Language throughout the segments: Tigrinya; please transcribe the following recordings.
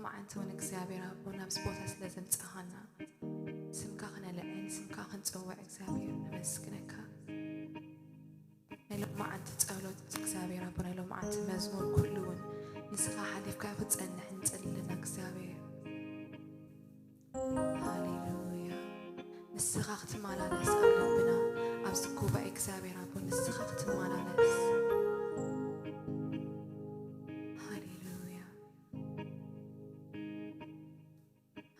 መዓንቲ እውን እግዚኣብሔር ኣቦ ናብዚ ቦታ ስለ ዘምጻኻና ስምካ ክነልዕል ስምካ ክንጽውዕ እግዚኣብሔር ነመስግነካ። ናይ ሎመዓንቲ ጸሎት እግዚኣብሔር ኣቦ ናይ ሎመዓንቲ መዝሙር ኩሉ እውን ንስኻ ሓሊፍካ ክጸንሕ ንጸልለና እግዚኣብሔር። ሃሌሉያ። ንስኻ ክትመላለስ ኣብ ልብና ኣብዚ ጉባኤ እግዚኣብሔር ኣቦ ንስኻ ክትመላለስ። ሃሌሉያ።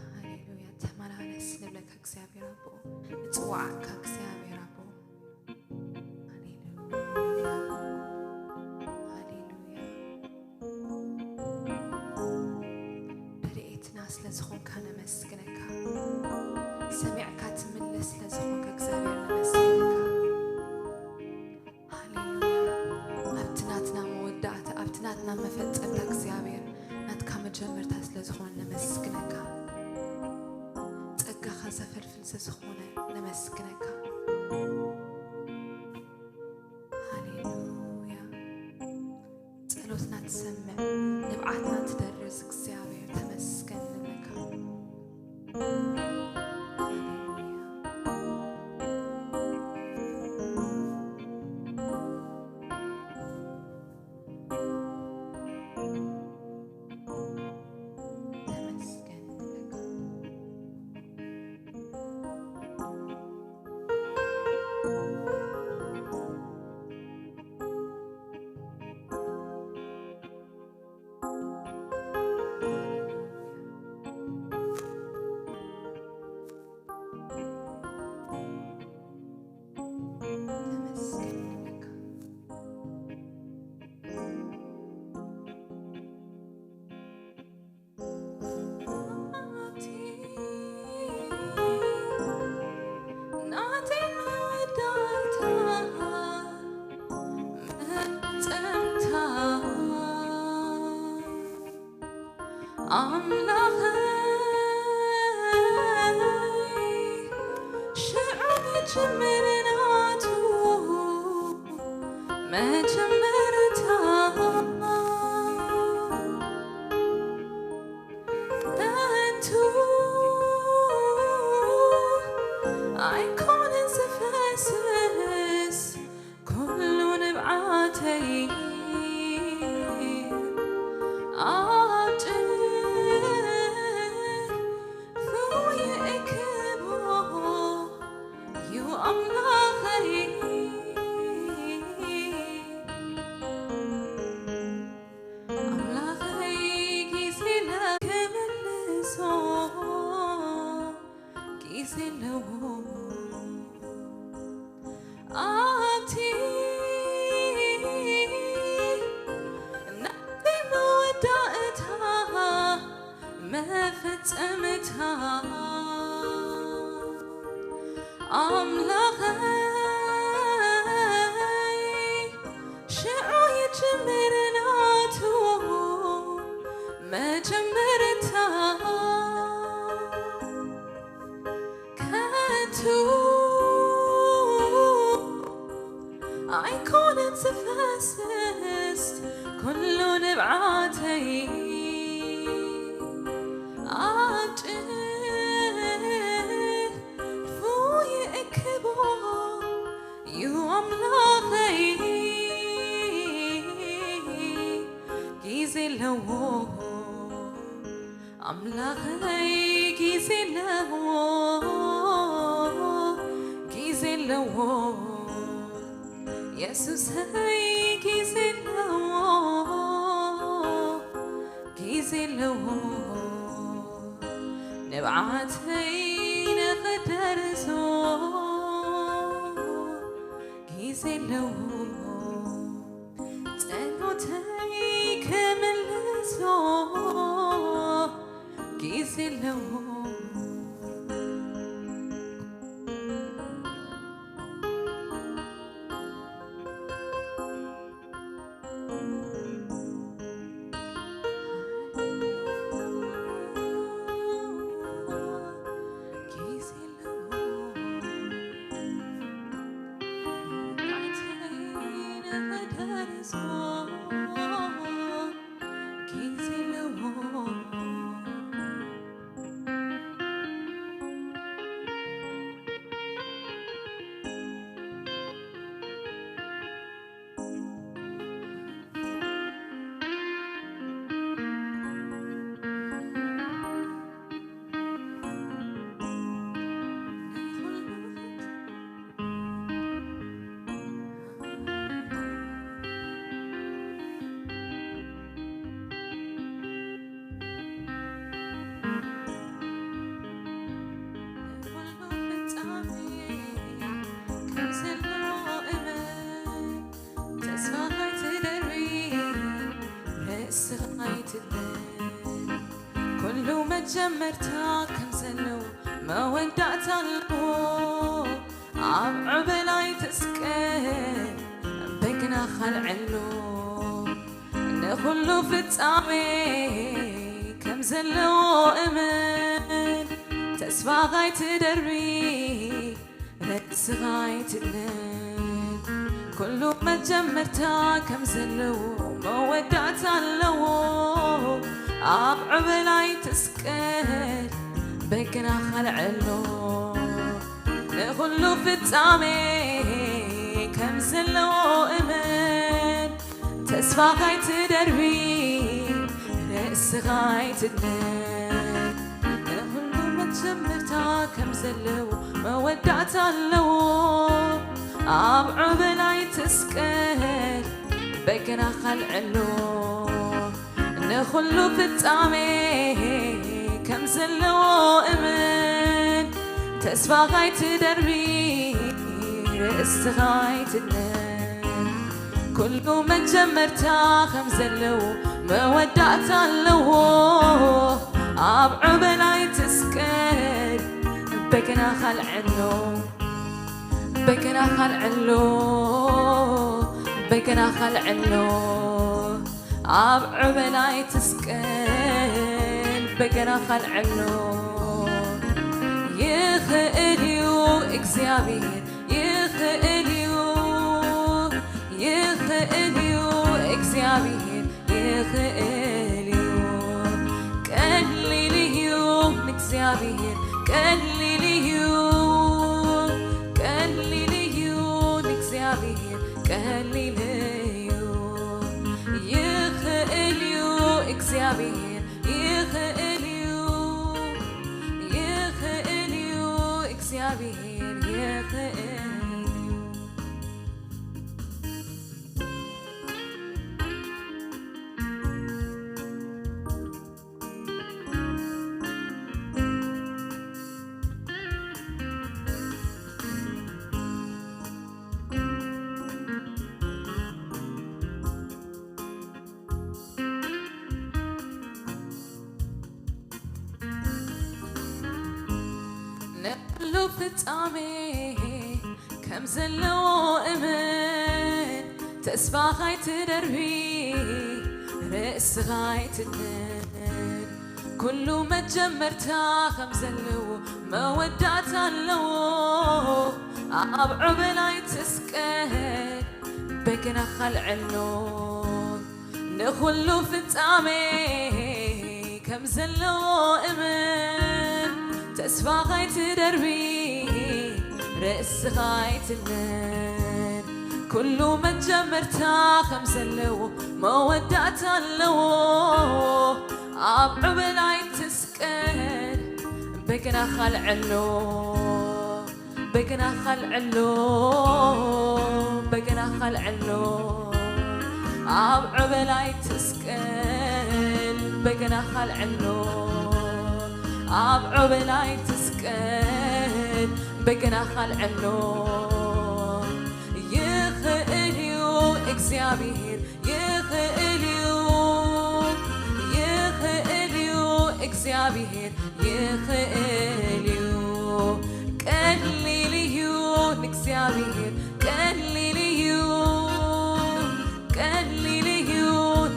ሃሌሉያ። ተመላለስ ንብለካ እግዚኣብሔር ኣቦ ንጽዋዓካ እግዚኣብሔር ኣቦ። ሃሌሉያ። ሃሌሉያ። ረድኤትና ስለ ዝኾንካ ነመስግነካ። ሰሚዕካ ትምልስ ስለ ዝኾንካ እግዚኣብሔር ነመስግነካ። ሃሌሉያ። ኣብቲ ናትና መወዳእታ ኣብቲ ናትና መፈጸምታ እግዚኣብሔር ናትካ መጀመርታ ስለ ዝኾነ ነመስግነካ። ጸጋኻ ዘፈልፍል ስለ ዝኾነ ነመስግነካ። ሃሌሉያ። ጸሎትና ትሰምዕ ንብዓትና ትደርስ እግዚኣብሔር ተመስገን ንብለካ። ሃሌሉያ። ተመስገን ንብለካ። ኣምላኸይ ሽዑ መጀመርያ ናቱ መጀመርታ ከንቱ ኣይኮነን ዝፈስስ ኩሉ ንብዓተይ ኣብ ጭርፉ ይእክቦ እዩ ኣምላኸይ። ኣምላኸይ ጊዜ ኣለዎ ክምልሶ ጊዜ ኣለዎ ኣብቲ ናተይ መወዳእታ መፈጸምታ ኣምላኸይ ሽዑ ይጅምር ናቱ መጀመርታ ከንቱ ኣይኮነን ዝፈስስ ኩሉ ንብዓተይ ኣብ ጭርፉ ይእክቦ እዩ ኣምላኸይ። ጊዜ ኣለዎ ኣምላኸይ ጊዜ ኣለዎ ጊዜ ኣለዎ የሱሰይ ጊዜ ኣለዎ ጊዜ ኣለዎ ንብዓተይ ንኽደርሶ ጊዜ ኣለዎ ጸሎተይ ክምልሶ ጊዜ ኣለዎ። ጊዜ ኣለዎ ንብዓተይ መጀመርታ ከም ዘለዎ መወዳእታ ኣለዎ። ኣብ ዕበላይ ትስቀል በገናኻ ኣልዕሎ። ንኹሉ ፍጻሜ ከም ዘለዎ እመን። ተስፋኻ ኣይትደርቢ፣ ርእስኻ ኣይትእመን። ኩሉ መጀመርታ ከም ዘለዎ መወዳእታ ኣለዎ። ኣብ ዕበላይ ትስቀል በገናኻ ኣልዕሎ። ንኹሉ ፍጻሜ ከም ዘለዎ እመን። ተስፋኻ ኣይትደርቢ፣ ርእስኻ ኣይትእመን። ንኹሉ መጀመርታ ከም ዘለዎ መወዳእታ ኣለዎ። ኣብ ዕበላይ ትስቀል በገናኻ ኣልዕሎ። ንኹሉ ፍጻሜ ከም ዘለዎ እመን። ተስፋኻ ኣይትደርቢ፣ ርእስኻ ኣይትእመን። ኩሉ መጀመርታ ከም ዘለዎ መወዳእታ ኣለዎ። ኣብ ዕበላይ ትስቀል በገናኻ ኣልዕሎ። በገናኻ ኣልዕሎ፣ በገናኻ ኣልዕሎ። ኣብ ዕበላይ ትስቀል በገናኻ ኣልዕሎ። ይኽእል እዩ እግዚኣብሔር፣ ይኽእል እዩ፣ ይኽእል እዩ እግዚኣብሔር፣ ይኽእል እዩ። ቀሊል እዩ ንእግዚኣብሔር፣ ቀሊል እዩ፣ ቀሊል እዩ ንእግዚኣብሔር፣ ቀሊል እዩ። ይኽእል እዩ እግዚኣብሔር፣ ይኽእል እዩ፣ ይኽእል እዩ እግዚኣብሔር፣ ይኽእል እዩ። ንኹሉ ፍጻሜ ከም ዘለዎ እመን። ተስፋኻ ኣይትደርቢ፣ ርእስኻ ኣይትእመን። ኩሉ መጀመርታ ከም ዘለዎ መወዳእታ ኣለዎ። ኣብ ዕበላይ ትስቀል በገናኻ ኣልዕሎ። ንኹሉ ፍጻሜ ከም ዘለዎ እመን። ተስፋኻ ኣይትደርቢ፣ ርእስኻ ኣይትእመን። ኩሉ መጀመርታ ከም ዘለዎ መወዳእታ ኣለዎ። ኣብ ዕበላይ ትስቀል በገናኻ ኣልዕሎ። በገናኻ ኣልዕሎ፣ በገናኻ ኣልዕሎ። ኣብ ዕበላይ ትስቀል በገናኻ ኣልዕሎ። ኣብ ዕበላይ ትስቀል በገናኻ ኣልዕሎ። ይኽእል እዩ እግዚኣብሔር፣ ይኽእል እዩ፣ ይኽእል እዩ እግዚኣብሔር፣ ይኽእል እዩ። ቀሊል እዩ ንእግዚኣብሔር፣ ቀሊል እዩ፣ ቀሊል እዩ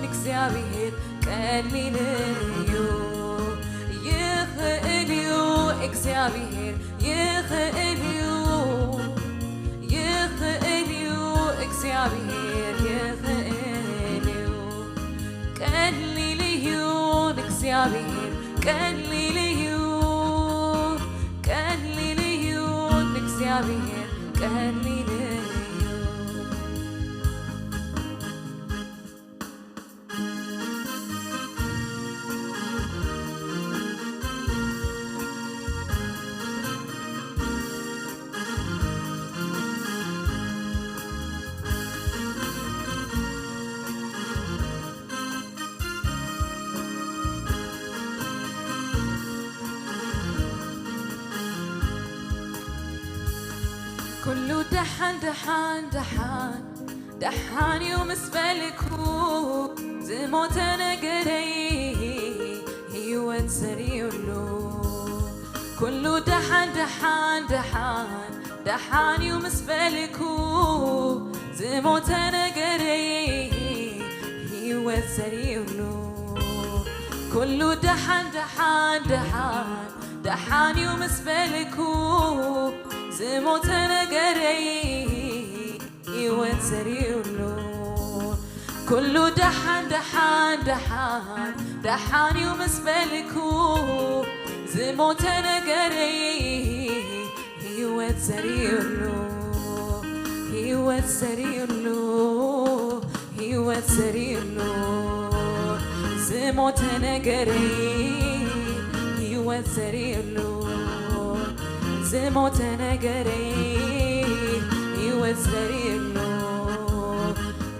ንእግዚኣብሔር፣ ቀሊል እዩ። ይኽእል እዩ እግዚኣብሔር፣ ይኽእል እዩ፣ ይኽእል እዩ እግዚኣብሔር፣ ይኽእል እዩ። ቀሊል እዩ ንእግዚኣብሔር፣ ቀሊል እዩ፣ ቀሊል እዩ ንእግዚኣብሔር፣ ቀሊል እዩ። ኩሉ ደሓን፣ ደሓን፣ ደሓን፣ ደሓን እዩ ምስ በልኩ፣ ዝሞተ ነገረይ ህይወት ህይወት ዘሪኡሉ ኩሉ ደሓን ደሓን ደሓን ደሓን እዩ ምስ በልኩ ዝሞተ ነገረይ ህይወት ዘሪኡሉ ኩሉ ደሓን ደሓን ደሓን ደሓን እዩ ምስ በልኩ ዝሞተ ነገረይ ህይወት ዘሪኡሉ ኩሉ ደሓን ደሓን ደሓን ደሓን እዩ ምስ በልኩ ዝሞተ ነገረይ ህይወት ዘሪኡሉ ህይወት ዘሪኡሉ ህይወት ዘሪኡሉ ዝሞተ ነገረይ ህይወት ዘሪኡሉ ዝሞተ ነገረይ ህይወት ዘሪኡሉ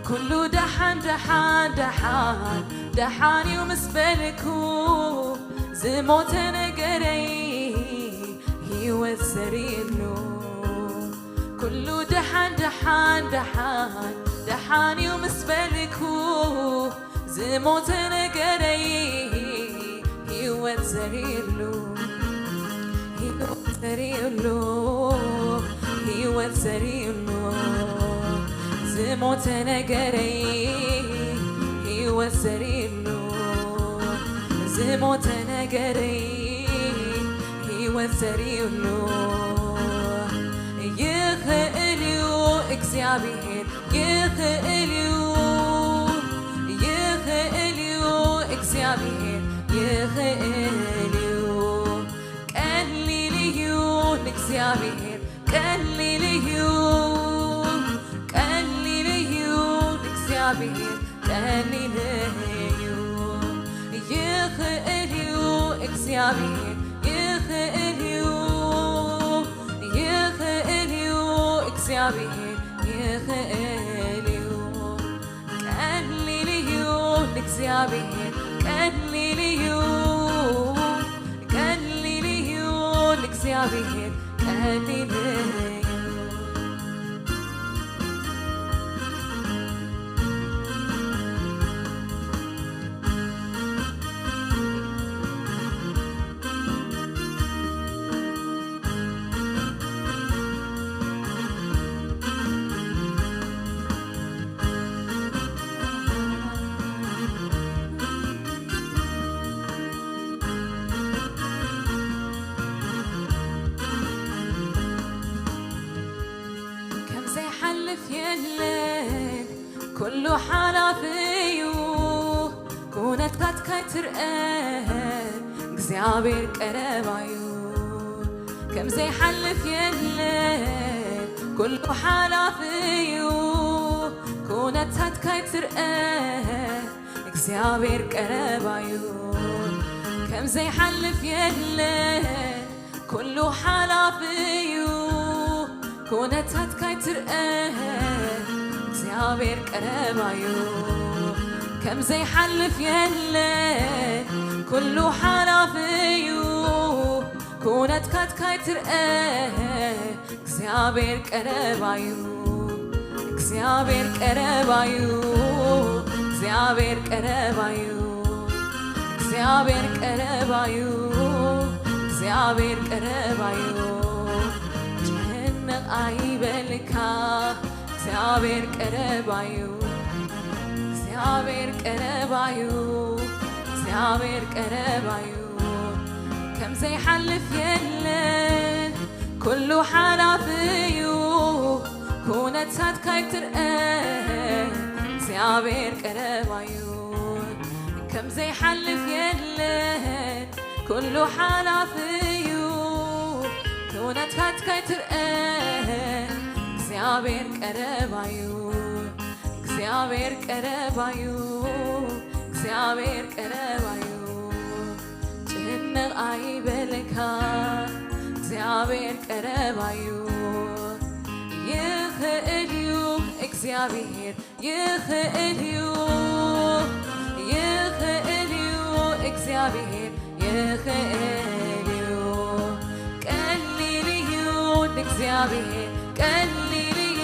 ኩሉ ደሓን ደሓን ደሓን ደሓን እዩ ምስ በልኩ ዝሞተ ነገረይ ህይወት ዘሪኡሉ ኩሉ ደሓን ደሓን ደሓን ደሓን እዩ ምስ በልኩ ዝሞተ ነገረይ ህይወት ዘሪኡሉ ህይወት ዘሪኡሉ ህይወት ዘሪኡሉ ዝሞተ ነገረይ ህይወት ዘሪኡሉ ዝሞተ ነገረይ ህይወት ዘሪኡሉ ይኽእል እዩ እግዚኣብሔር ይኽእል እዩ ይኽእል እዩ እግዚኣብሔር ይኽእል እዩ ቀሊል እዩ ንእግዚኣብሔር ቀሊል እዩ ቀሊል እዩ ንእግዚኣብሔር ቀሊል እዩ ይኽእል እዩ እግዚኣብሔር ይኽእል እዩ ይኽእል እዩ እግዚኣብሔር ይኽእል እዩ ቀሊል እዩ ንእግዚኣብሔር ቀሊል እዩ ቀሊል እዩ ንእግዚኣብሔር ቀሊል እዩ ከም ዘይሓልፍ የለን ኩሉ ሓላፊ እዩ ኩነታት ካይትርአ እግዚኣብሔር ቀረባ እዩ ከም ዘይሓልፍ የለን ኩሉ ሓላፊ እዩ ኩነታት ካይትርአ እግዚኣብሔር ቀረባ እዩ ከም ዘይሓልፍ የለን ኩሉ ሓላፊ እዩ ኩነታት ካይትርአ እግዚኣብሔር ቀረባ እዩ ከም ዘይሓልፍ የለን ኩሉ ሓላፊ እዩ ኩነትካት ካይትርአ እግዚኣብሔር ቀረባ እዩ እግዚኣብሔር ቀረባ እዩ እግዚኣብሔር ቀረባ እዩ እግዚኣብሔር ቀረባ እዩ እግዚኣብሔር ቀረባ እዩ ጭንቕ ኣይበልካ እግዚኣብሔር ቀረባ እዩ እግዚኣብሔር ቀረባ እዩ እግዚኣብሔር ቀረባ እዩ ከም ዘይሓልፍ የለን ኩሉ ሓላፊ እዩ ኩነታት ካይትርአ እግዚኣብሔር ቀረባ እዩ ከም ዘይሓልፍ የለን ኩሉ ሓላፊ እዩ ኩነታት ካይትርአ እግዚኣብሔር ቀረባ እዩ እግዚኣብሔር ቀረባ እዩ እግዚኣብሔር ቀረባ እዩ ጭንቕ ኣይበልካ እግዚኣብሔር ቀረባ እዩ ይኽእል እዩ እግዚኣብሔር ይኽእል እዩ ይኽእል እዩ እግዚኣብሔር ይኽእል እዩ ቀሊል እዩ ንእግዚኣብሔር ቀሊል እዩ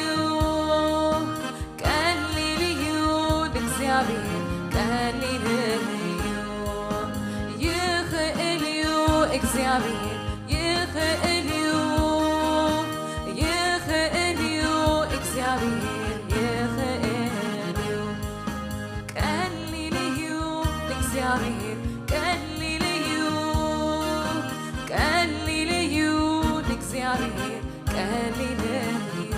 ቀሊል እዩ ንእግዚኣብሔር ቀሊል እዩ እግዚኣብሔር ይኽእል እዩ፣ ይኽእል እዩ፣ እግዚኣብሔር ይኽእል እዩ። ቀሊል እዩ ንእግዚኣብሔር፣ ቀሊል እዩ፣ ቀሊል እዩ ንእግዚኣብሔር፣ ቀሊል እዩ።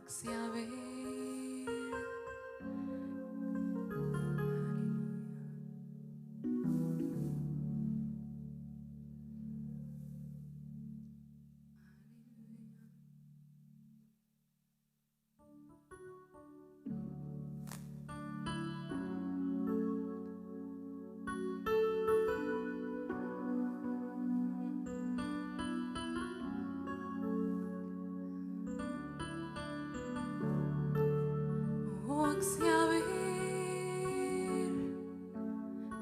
እግዚኣብሔር። ኦ እግዚኣብሔር፣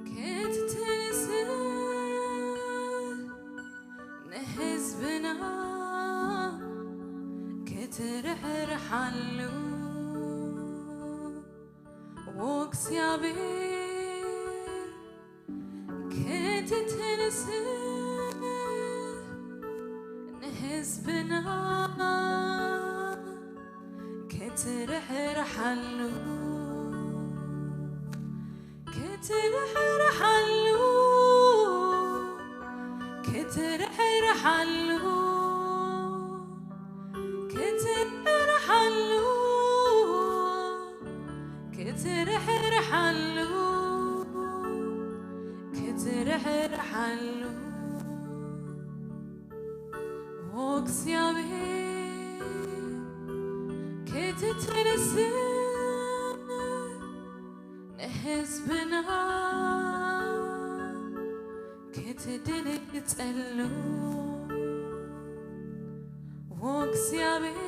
ክትትንስእ ንህዝብና ክትርሕርሓሉ፣ ኦ እግዚኣብሔር፣ ክትትንስእ ንህዝብና ክትርሕርሓሉ፣ ክትርሕርሓሉ፣ ክትርሕርሓሉ፣ ክትርሕርሓሉ፣ ክትርሕርሓሉ፣ ክትርሕርሓሉ። ኦ እግዚኣብሔር፣ ክትትንስእ ንህዝብና ክትድንግጸሉ፣ ኦ እግዚኣብሔር፣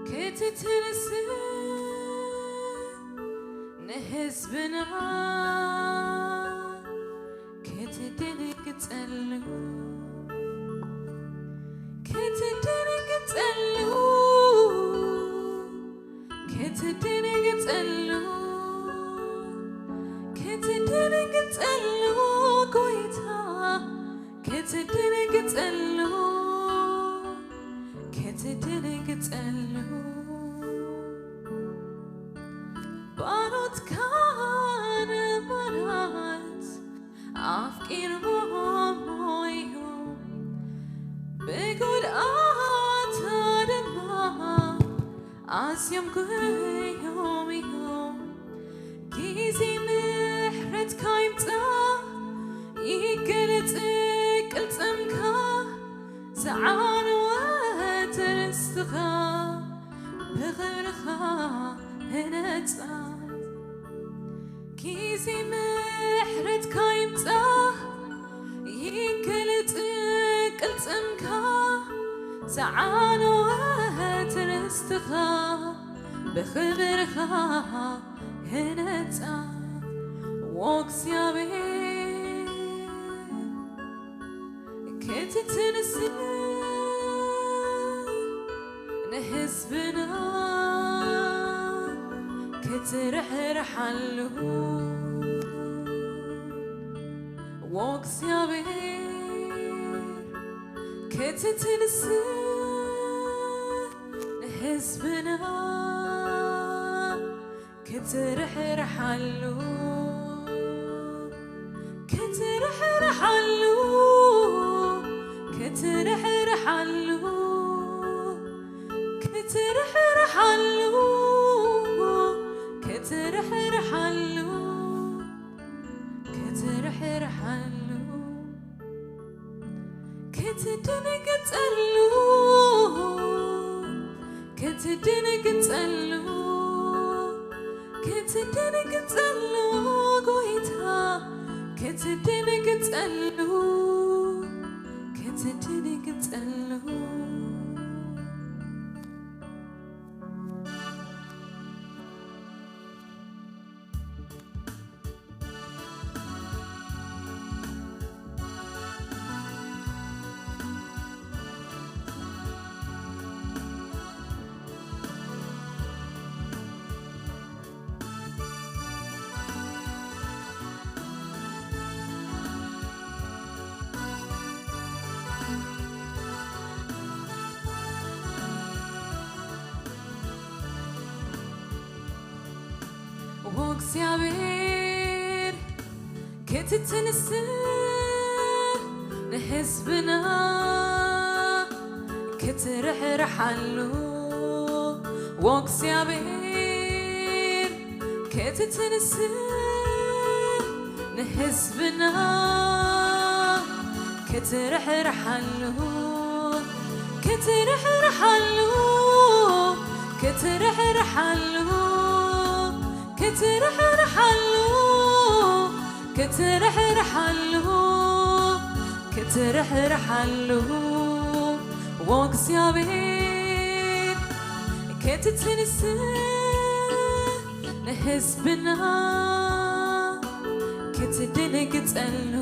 ክትትንስእ ንህዝብና ክትድንግጸሉ፣ ክትድንግጸሉ፣ ክትድንግጸሉ፣ ክትድንግጸሉ፣ ጎይታ ክትድንግጸሉ፣ ክትድንግጸሉ። ባሮትካ ንባራት ኣፍቂርዎም እዮም፣ ብጉድኣት ድማ ኣዝዮም ጉህዮም እዮም። ግዜ ምሕረትካ ይምጻእ፣ ይገለጽ ቅልጽምካ፣ ዝዓነወት ርስትኻ ምሕረትካ ይምጻእ፣ ይገለጽ ቅልጽምካ፣ ዝዓነወት ርስትኻ ብኽብርኻ ህነጻ። ወእግዚኣብሔር ክትትንስእ ንህዝብና ክትርሕርሓሉ ወእግዚኣብሔር ክትትንስእ ንህዝብና ክትርሕርሓሉ ክትርሕርሓሉ ክትርሕርሓሉ ክትርሕርሓሉ ክትርሕርሓሉ ክትርሕርሓሉ ክትድንግጸሉ ክትድንግጸሉ ክትድንግጸሉ ጎይታ ክትድንግጸሉ ክትድንግጸሉ ወእግዚኣብሔር ክትትንስእ ንህዝብና ክትርሕርሓሉ ወእግዚኣብሔር ክትትንስእ ንህዝብና ክትርሕርሓሉ ክትርሕርሓሉ ክትርሕርሓሉ ክትርሕርሓሉ ክትርሕርሓሉ ክትርሕርሓሉ ወእግዚኣብሔር ክትትንስእ ንህዝብና ክትድንግጸሉ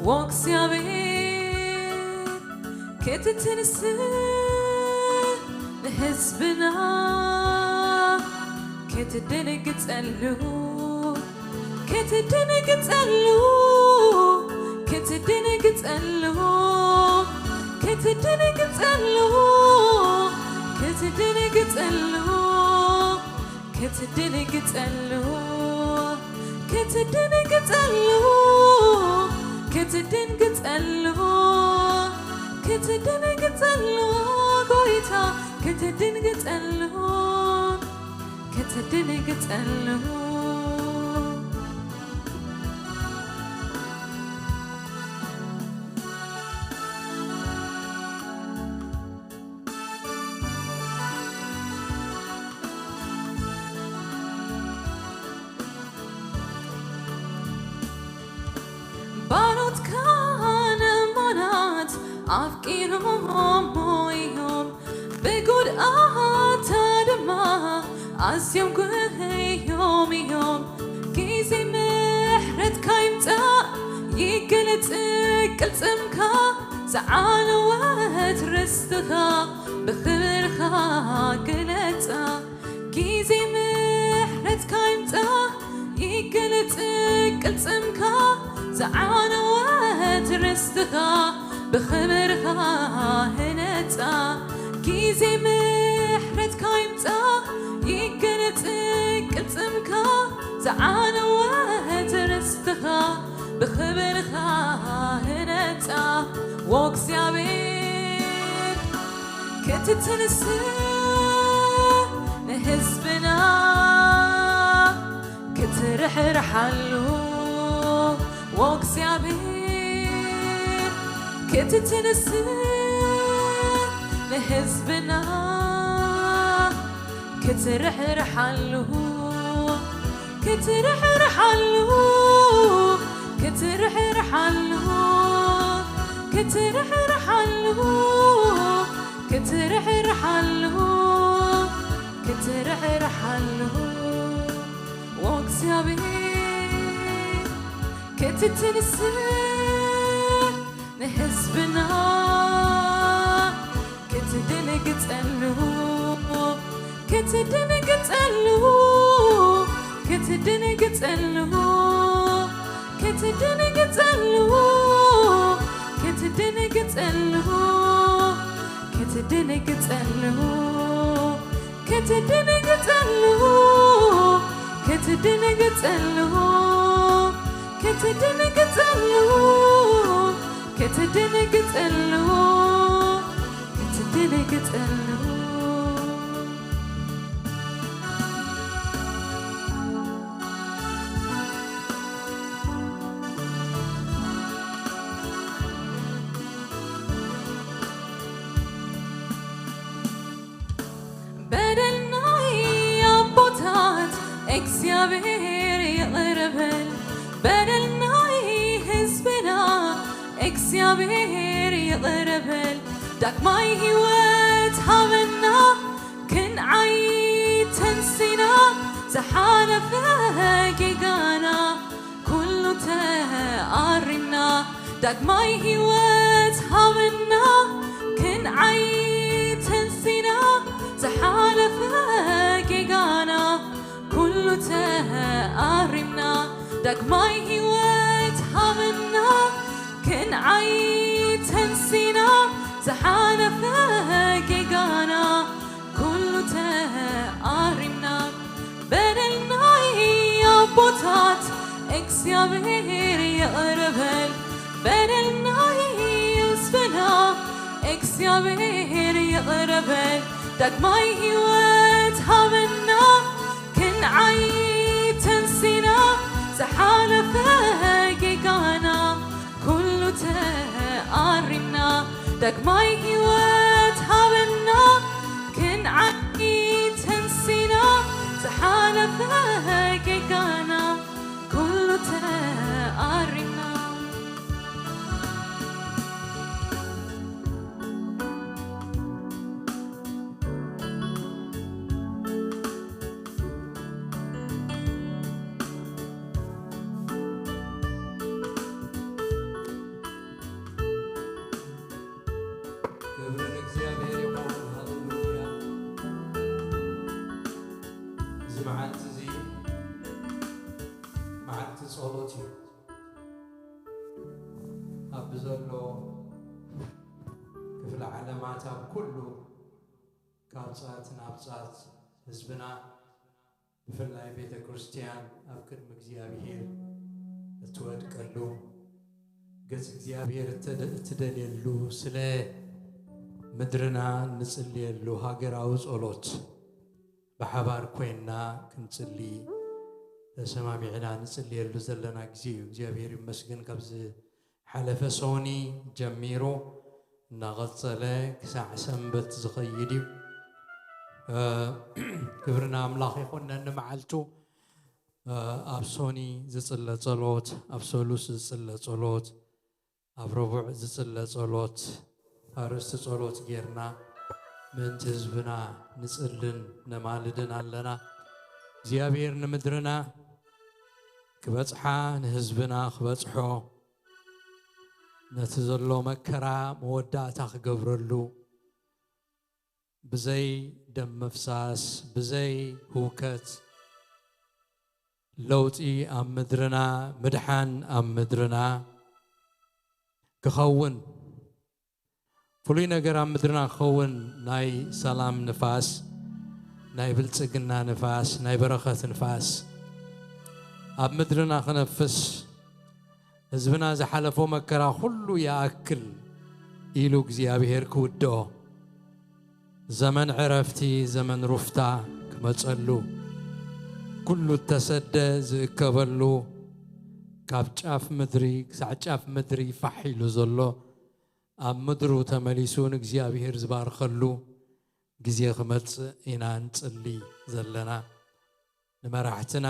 ወእግዚኣብሔር ክትትንስእ ንህዝብና ክትድንግጸሉ ክትድንግጸሉ ክትድንግጸሉ ክትድንግጸሉ ክትድንግጸሉ ክትድንግጸሉ ክትድንግጸሉ ክትድንግጸሉ ክትድንግጸሉ ጎይታ ክትድንግጸሉ ክትድንግጸሉ ባሮትካ ነማናት ኣፍቂሮሞ እዮም ብጉድኣታ ድማ ኣዝዮም ጉህዮም እዮም ግዜ ምሕረትካ ይምጻእ ይገለጽ ቅልጽምካ ዝዓነወት ርስትኻ ብኽብርኻ ግለጻ ግዜ ምሕረትካ ይምጻእ ይገለጽ ቅልጽምካ ዝዓነወት ርስትኻ ብኽብርኻ ህነጻ ግዜ ምሕረትካ ይምጻእ ይገለጽ ቅልጽምካ ዝዓነወት ርስትኻ ብኽብርኻ ህነጻ ወእግዚኣብሔር ክትትንስእ ንህዝብና ክትርሕርሓሉ ወእግዚኣብሔር ክትትንስእ ንህዝብና ክትርሕርሓሉ ክትርሕርሓሉ ክትርሕርሓሉ ክትርሕርሓሉ ክትርሕርሓሉ ክትርሕርሓሉ ወእግዚኣብሔር ክትትንስእ ንህዝብና ክትድንግጸሉ ክትድንግጸሉ ክትድንግጸሉ ክትድንግጸሉ ክትድንግጸሉ ክትድንግጸሉ ክትድንግጸሉ ክትድንግጸሉ ክትድንግጸሉ ክትድንግጸሉ ክትድንግጸሉ በደልናይ ኣቦታት እግዚኣብሔር ይቕር በል በደልናይ ህዝብና እግዚኣብሔር ይቕር በል ዳግማይ ህይወት ሃበና ክንዓይ ተንሲና ዝሓለፈ ጌጋና ኩሉ ተኣሪምና ዳግማይ ህይወት ሃበና ክንዓይ ተንሲና ዝሓለፈ ጌጋና ኩሉ ተኣሪምና ዳግማይ ህይወት ሃበና ክንዓይ ተንሲና ዝሓለፈ ጌጋና ኩሉ ተኣሪምና በደልናይ ኣቦታት እግዚኣብሔር ይቕር በል በደልናይ ህዝብና እግዚኣብሔር ይቕር በል ዳግማይ ህይወት ሃበና ክንዓይ ተንሲና ዝሓለፈ ጌጋና ኩሉ ተኣሪምና ዳግማይ ህይወት ሃበና ክንዓይ ተንሲና ዝሓለፈ ጌጋና ኩሉ ተኣሪምና ክብሪ ንእግዚኣብሔር ይኹን። ሃሌሉያ። እዚ መዓልቲ እዚ መዓልቲ ጸሎት እዩ። ኣብ ዘሎ ክፍለ ዓለማት ኣብ ኩሉ ካብ ጻት ናብ ጻት ህዝብና ብፍላይ ቤተ ክርስቲያን ኣብ ቅድሚ እግዚኣብሔር እትወድቀሉ ገጽ እግዚኣብሔር እትደ- እትደልየሉ ስለ ምድርና ንጽልየሉ ሃገራዊ ጸሎት ብሓባር ኮይንና ክንጽሊ ተሰማሚዕና ንጽልየሉ ዘለና ግዜ እዩ። እግዚኣብሔር ይመስገን። ካብዚ ሓለፈ ሶኒ ጀሚሩ እናቐጸለ ክሳዕ ሰንበት ዝኸይድ እዩ። እ፣ ክብሪ ንኣምላኽ ይኹን። ነንመዓልቱ፣ እ፣ ኣብ ሶኒ ዝጽለ ጸሎት፣ ኣብ ሰሉስ ዝጽለ ጸሎት፣ ኣብ ረቡዕ ዝጽለ ጸሎት፣ ኣርእስቲ ጸሎት ጌርና ምእንቲ ህዝብና ንጽልን ነማልድን ኣለና። እግዚኣብሔር ንምድርና ክበጽሓ፣ ንህዝብና ክበጽሖ፣ ነቲ ዘሎ መከራ መወዳእታ ክገብረሉ፣ ብዘይ ደም ምፍሳስ፣ ብዘይ ህውከት፣ ለውጢ ኣብ ምድርና፣ ምድሓን ኣብ ምድርና ክኸውን፣ ፍሉይ ነገር ኣብ ምድርና ክኸውን፣ ናይ ሰላም ንፋስ፣ ናይ ብልጽግና ንፋስ፣ ናይ በረኸት ንፋስ ኣብ ምድርና ክነፍስ፣ ህዝብና ዝሓለፎ መከራ ኩሉ ይኣክል ኢሉ እግዚኣብሔር ክውድኦ፣ ዘመን ዕረፍቲ፣ ዘመን ሩፍታ ክመጸሉ፣ ኩሉ እተሰደ ዝእከበሉ፣ ካብ ጫፍ ምድሪ ክሳዕ ጫፍ ምድሪ ፋሕ ኢሉ ዘሎ፣ ኣብ ምድሩ ተመሊሱ ንእግዚኣብሔር ዝባርኸሉ ግዜ ክመጽእ ኢና ንጽሊ ዘለና። ንመራሕትና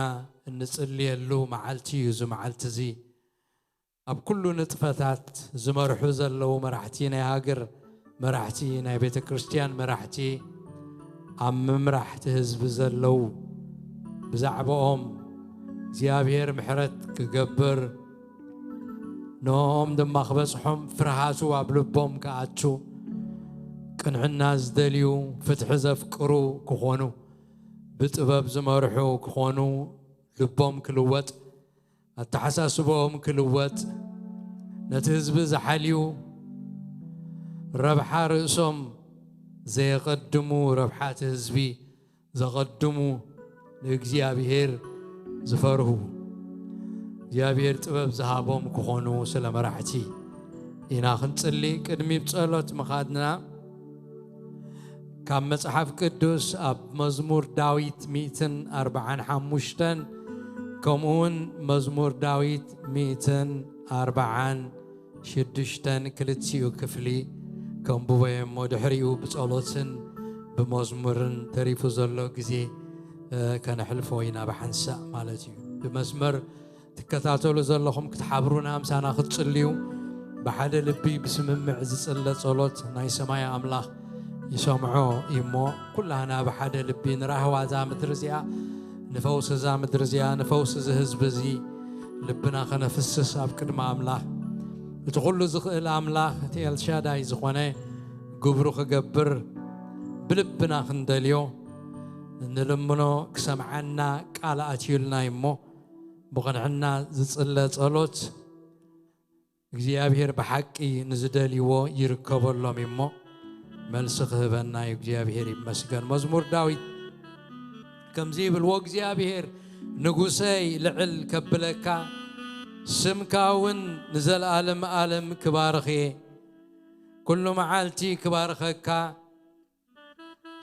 እንጽልየሉ መዓልቲ እዩ። እዚ መዓልቲ እዚ ኣብ ኩሉ ንጥፈታት ዝመርሑ ዘለዉ መራሕቲ ናይ ሃገር፣ መራሕቲ ናይ ቤተ ክርስቲያን፣ መራሕቲ ኣብ ምምራሕ እቲ ህዝቢ ዘለዉ፣ ብዛዕባኦም እግዚኣብሔር ምሕረት ክገብር፣ ንኦም ድማ ክበጽሖም፣ ፍርሃቱ ኣብ ልቦም ክኣቱ፣ ቅንዕና ዝደልዩ፣ ፍትሒ ዘፍቅሩ ክኾኑ፣ ብጥበብ ዝመርሑ ክኾኑ፣ ልቦም ክልወጥ፣ ኣተሓሳስባኦም ክልወጥ፣ ነቲ ህዝቢ ዝሓልዩ፣ ረብሓ ርእሶም ዘየቐድሙ፣ ረብሓ እቲ ህዝቢ ዘቐድሙ፣ ንእግዚኣብሔር ዝፈርሁ፣ እግዚኣብሔር ጥበብ ዝሃቦም ክኾኑ ስለ መራሕቲ ኢና ክንጽሊ። ቅድሚ ጸሎት ምኻድና፣ ካብ መጽሓፍ ቅዱስ ኣብ መዝሙር ዳዊት ሚእትን ኣርብዓን ሓሙሽተን፣ ከምኡውን መዝሙር ዳዊት ሚእትን ኣርብዓን ሽዱሽተን ክልቲኡ ክፍሊ ከንብቦ እየ እሞ፣ ድሕሪኡ ብጸሎትን ብመዝሙርን ተሪፉ ዘሎ ግዜ፣ እ፣ ከነሕልፎ ኢና ብሓንሳእ ማለት እዩ። ብመስመር ትከታተሉ ዘለኹም ክትሓብሩና፣ ምሳና ክትጽልዩ፣ ብሓደ ልቢ ብስምምዕ ዝጽለ ጸሎት ናይ ሰማይ ኣምላኽ ይሰምዖ እዩ እሞ፣ ኩላህና ብሓደ ልቢ ንራህዋ እዛ ምድሪ እዚኣ፣ ንፈውሲ እዛ ምድሪ እዚኣ፣ ንፈውሲ እዚ ህዝቢ እዚ ልብና ከነፍስስ ኣብ ቅድሚ ኣምላኽ፣ እቲ ኩሉ ዝኽእል ኣምላኽ፣ እቲ ኤልሻዳይ ዝኾነ፣ ግብሩ ክገብር ብልብና ክንደልዮ፣ እንልምኖ፣ ክሰምዓና ቃል ኣትዩልና እዩ እሞ፣ ብቕንዕና ዝጽለ ጸሎት፣ እግዚኣብሔር ብሓቂ ንዝደልይዎ ይርከበሎም እዩ እሞ፣ መልሲ ክህበና እዩ። እግዚኣብሔር ይመስገን። መዝሙር ዳዊት ከምዚ ይብል፣ "ወእግዚኣብሔር ንጉሰይ ልዕል ከብለካ፣ ስምካ እውን ንዘለኣለም ኣለም ክባርኽ እየ። ኩሉ መዓልቲ ክባርኸካ፣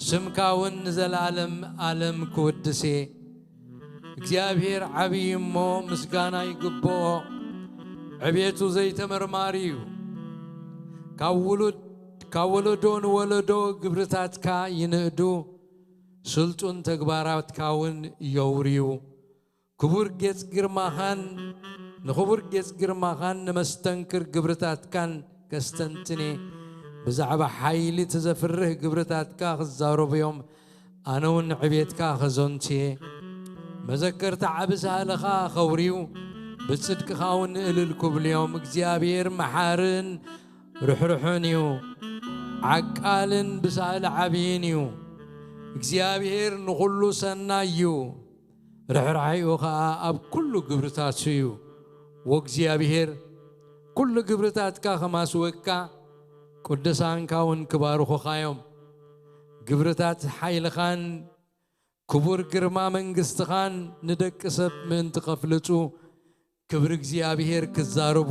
ስምካ እውን ንዘለኣለም ኣለም ክውድስ እየ። እግዚኣብሔር ዓብዪ እሞ ምስጋና ይግብኦ፣ ዕቤቱ ዘይተመርማሪ እዩ። ካብ ውሉድ፣ ካብ ወለዶ ንወለዶ ግብርታትካ ይንእዱ፣ ስልጡን ተግባራትካ እውን የውርዩ። ክቡር ጌጽ ግርማኻን፣ ንኽቡር ጌጽ ግርማኻን ንመስተንክር ግብርታትካን ከስተንትኔ፣ ብዛዕባ ሓይሊ እቲ ዘፍርህ ግብርታትካ ክዛረቡ እዮም። ኣነ እውን ንዕቤትካ ከዘንትየ፣ መዘከርታ ዓቢ ሳህልኻ ከውርዩ፣ ብጽድቅኻ እውን እልል ክብሉ እዮም። እግዚኣብሔር መሓርን ርሕሩሕን እዩ፣ ዓቃልን ብሳህሊ ዓብይን እዩ። እግዚኣብሔር ንኹሉ ሰናይ እዩ፣ ርሕራሒኡ ኸኣ ኣብ ኩሉ ግብርታቱ እዩ። ወእግዚኣብሔር ኩሉ ግብርታትካ ከማስወካ፣ ቅዱሳንካ እውን ክባርኹኻ እዮም። ግብርታት ሓይልኻን ክቡር ግርማ መንግስትኻን ንደቂ ሰብ ምእንቲ ከፍልጡ፣ ክብሪ እግዚኣብሔር ክዛረቡ፣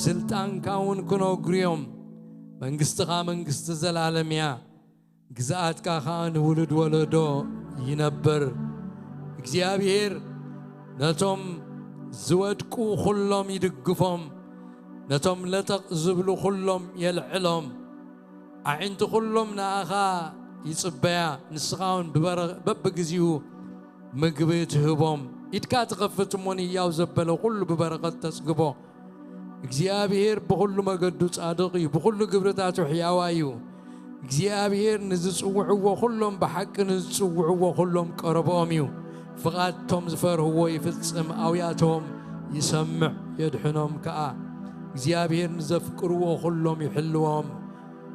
ስልጣንካ እውን ክነግሩ እዮም። መንግስትኻ መንግስቲ ዘላለም እያ፣ ግዝኣትካ ኸኣ ንውሉድ ወለዶ ይነብር። እግዚኣብሔር ነቶም ዝወድቁ ኹሎም ይድግፎም፣ ነቶም ለጠቕ ዝብሉ ኹሎም የልዕሎም። ኣዒንቲ ኹሎም ንኣኻ ይጽበያ፣ ንስኻ እውን ብበረ-፣ በብግዜኡ ምግቢ ትህቦም። ኢድካ ትኸፍት እሞ ንህያው ዘበለ ኹሉ ብበረኸት ተጽግቦ። እግዚኣብሔር ብኹሉ መገዱ ጻድቕ እዩ፣ ብኹሉ ግብርታቱ ሕያዋ እዩ። እግዚኣብሔር ንዝጽውዕዎ ኹሎም፣ ብሓቂ ንዝጽውዕዎ ኹሎም ቀረብኦም እዩ። ፍቓድ እቶም ዝፈርህዎ ይፍጽም፣ ኣውያቶም ይሰምዕ፣ የድሕኖም ከኣ። እግዚኣብሔር ንዘፍቅርዎ ኹሎም ይሕልዎም።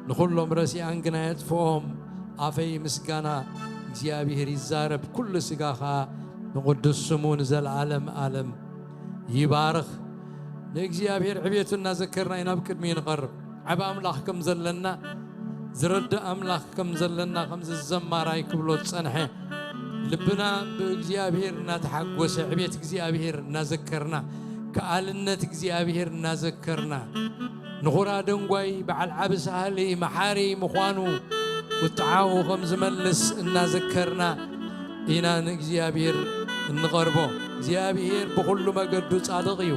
ንኹሎም ረሲኣን ግና የጥፍኦም። ኣፈይ ምስጋና እግዚኣብሔር ይዛረብ፣ ኩሉ ስጋ ኸኣ ንቕዱስ ስሙ ንዘለዓለም ዓለም ይባርኽ። ንእግዚኣብሔር ዕቤቱ እናዘከርና ኢና ናብ ቅድሚ ንቐርብ። ዓቢ ኣምላኽ ከም ዘለና፣ ዝረድእ ኣምላኽ ከም ዘለና፣ ከምዚ ዘማራይ ክብሎ ዝጸንሐ፣ ልብና ብእግዚኣብሔር እናተሓጎሰ፣ ዕቤት እግዚኣብሔር እናዘከርና፣ ከኣልነት እግዚኣብሔር እናዘከርና፣ ንኹራ ደንጓይ በዓል ዓቢ ሳህሊ መሓሪ ምዃኑ፣ ቁጥዓኡ ከም ዝመልስ እናዘከርና ኢና ንእግዚኣብሔር እንቐርቦ። እግዚኣብሔር ብኹሉ መገዱ ጻድቕ እዩ፣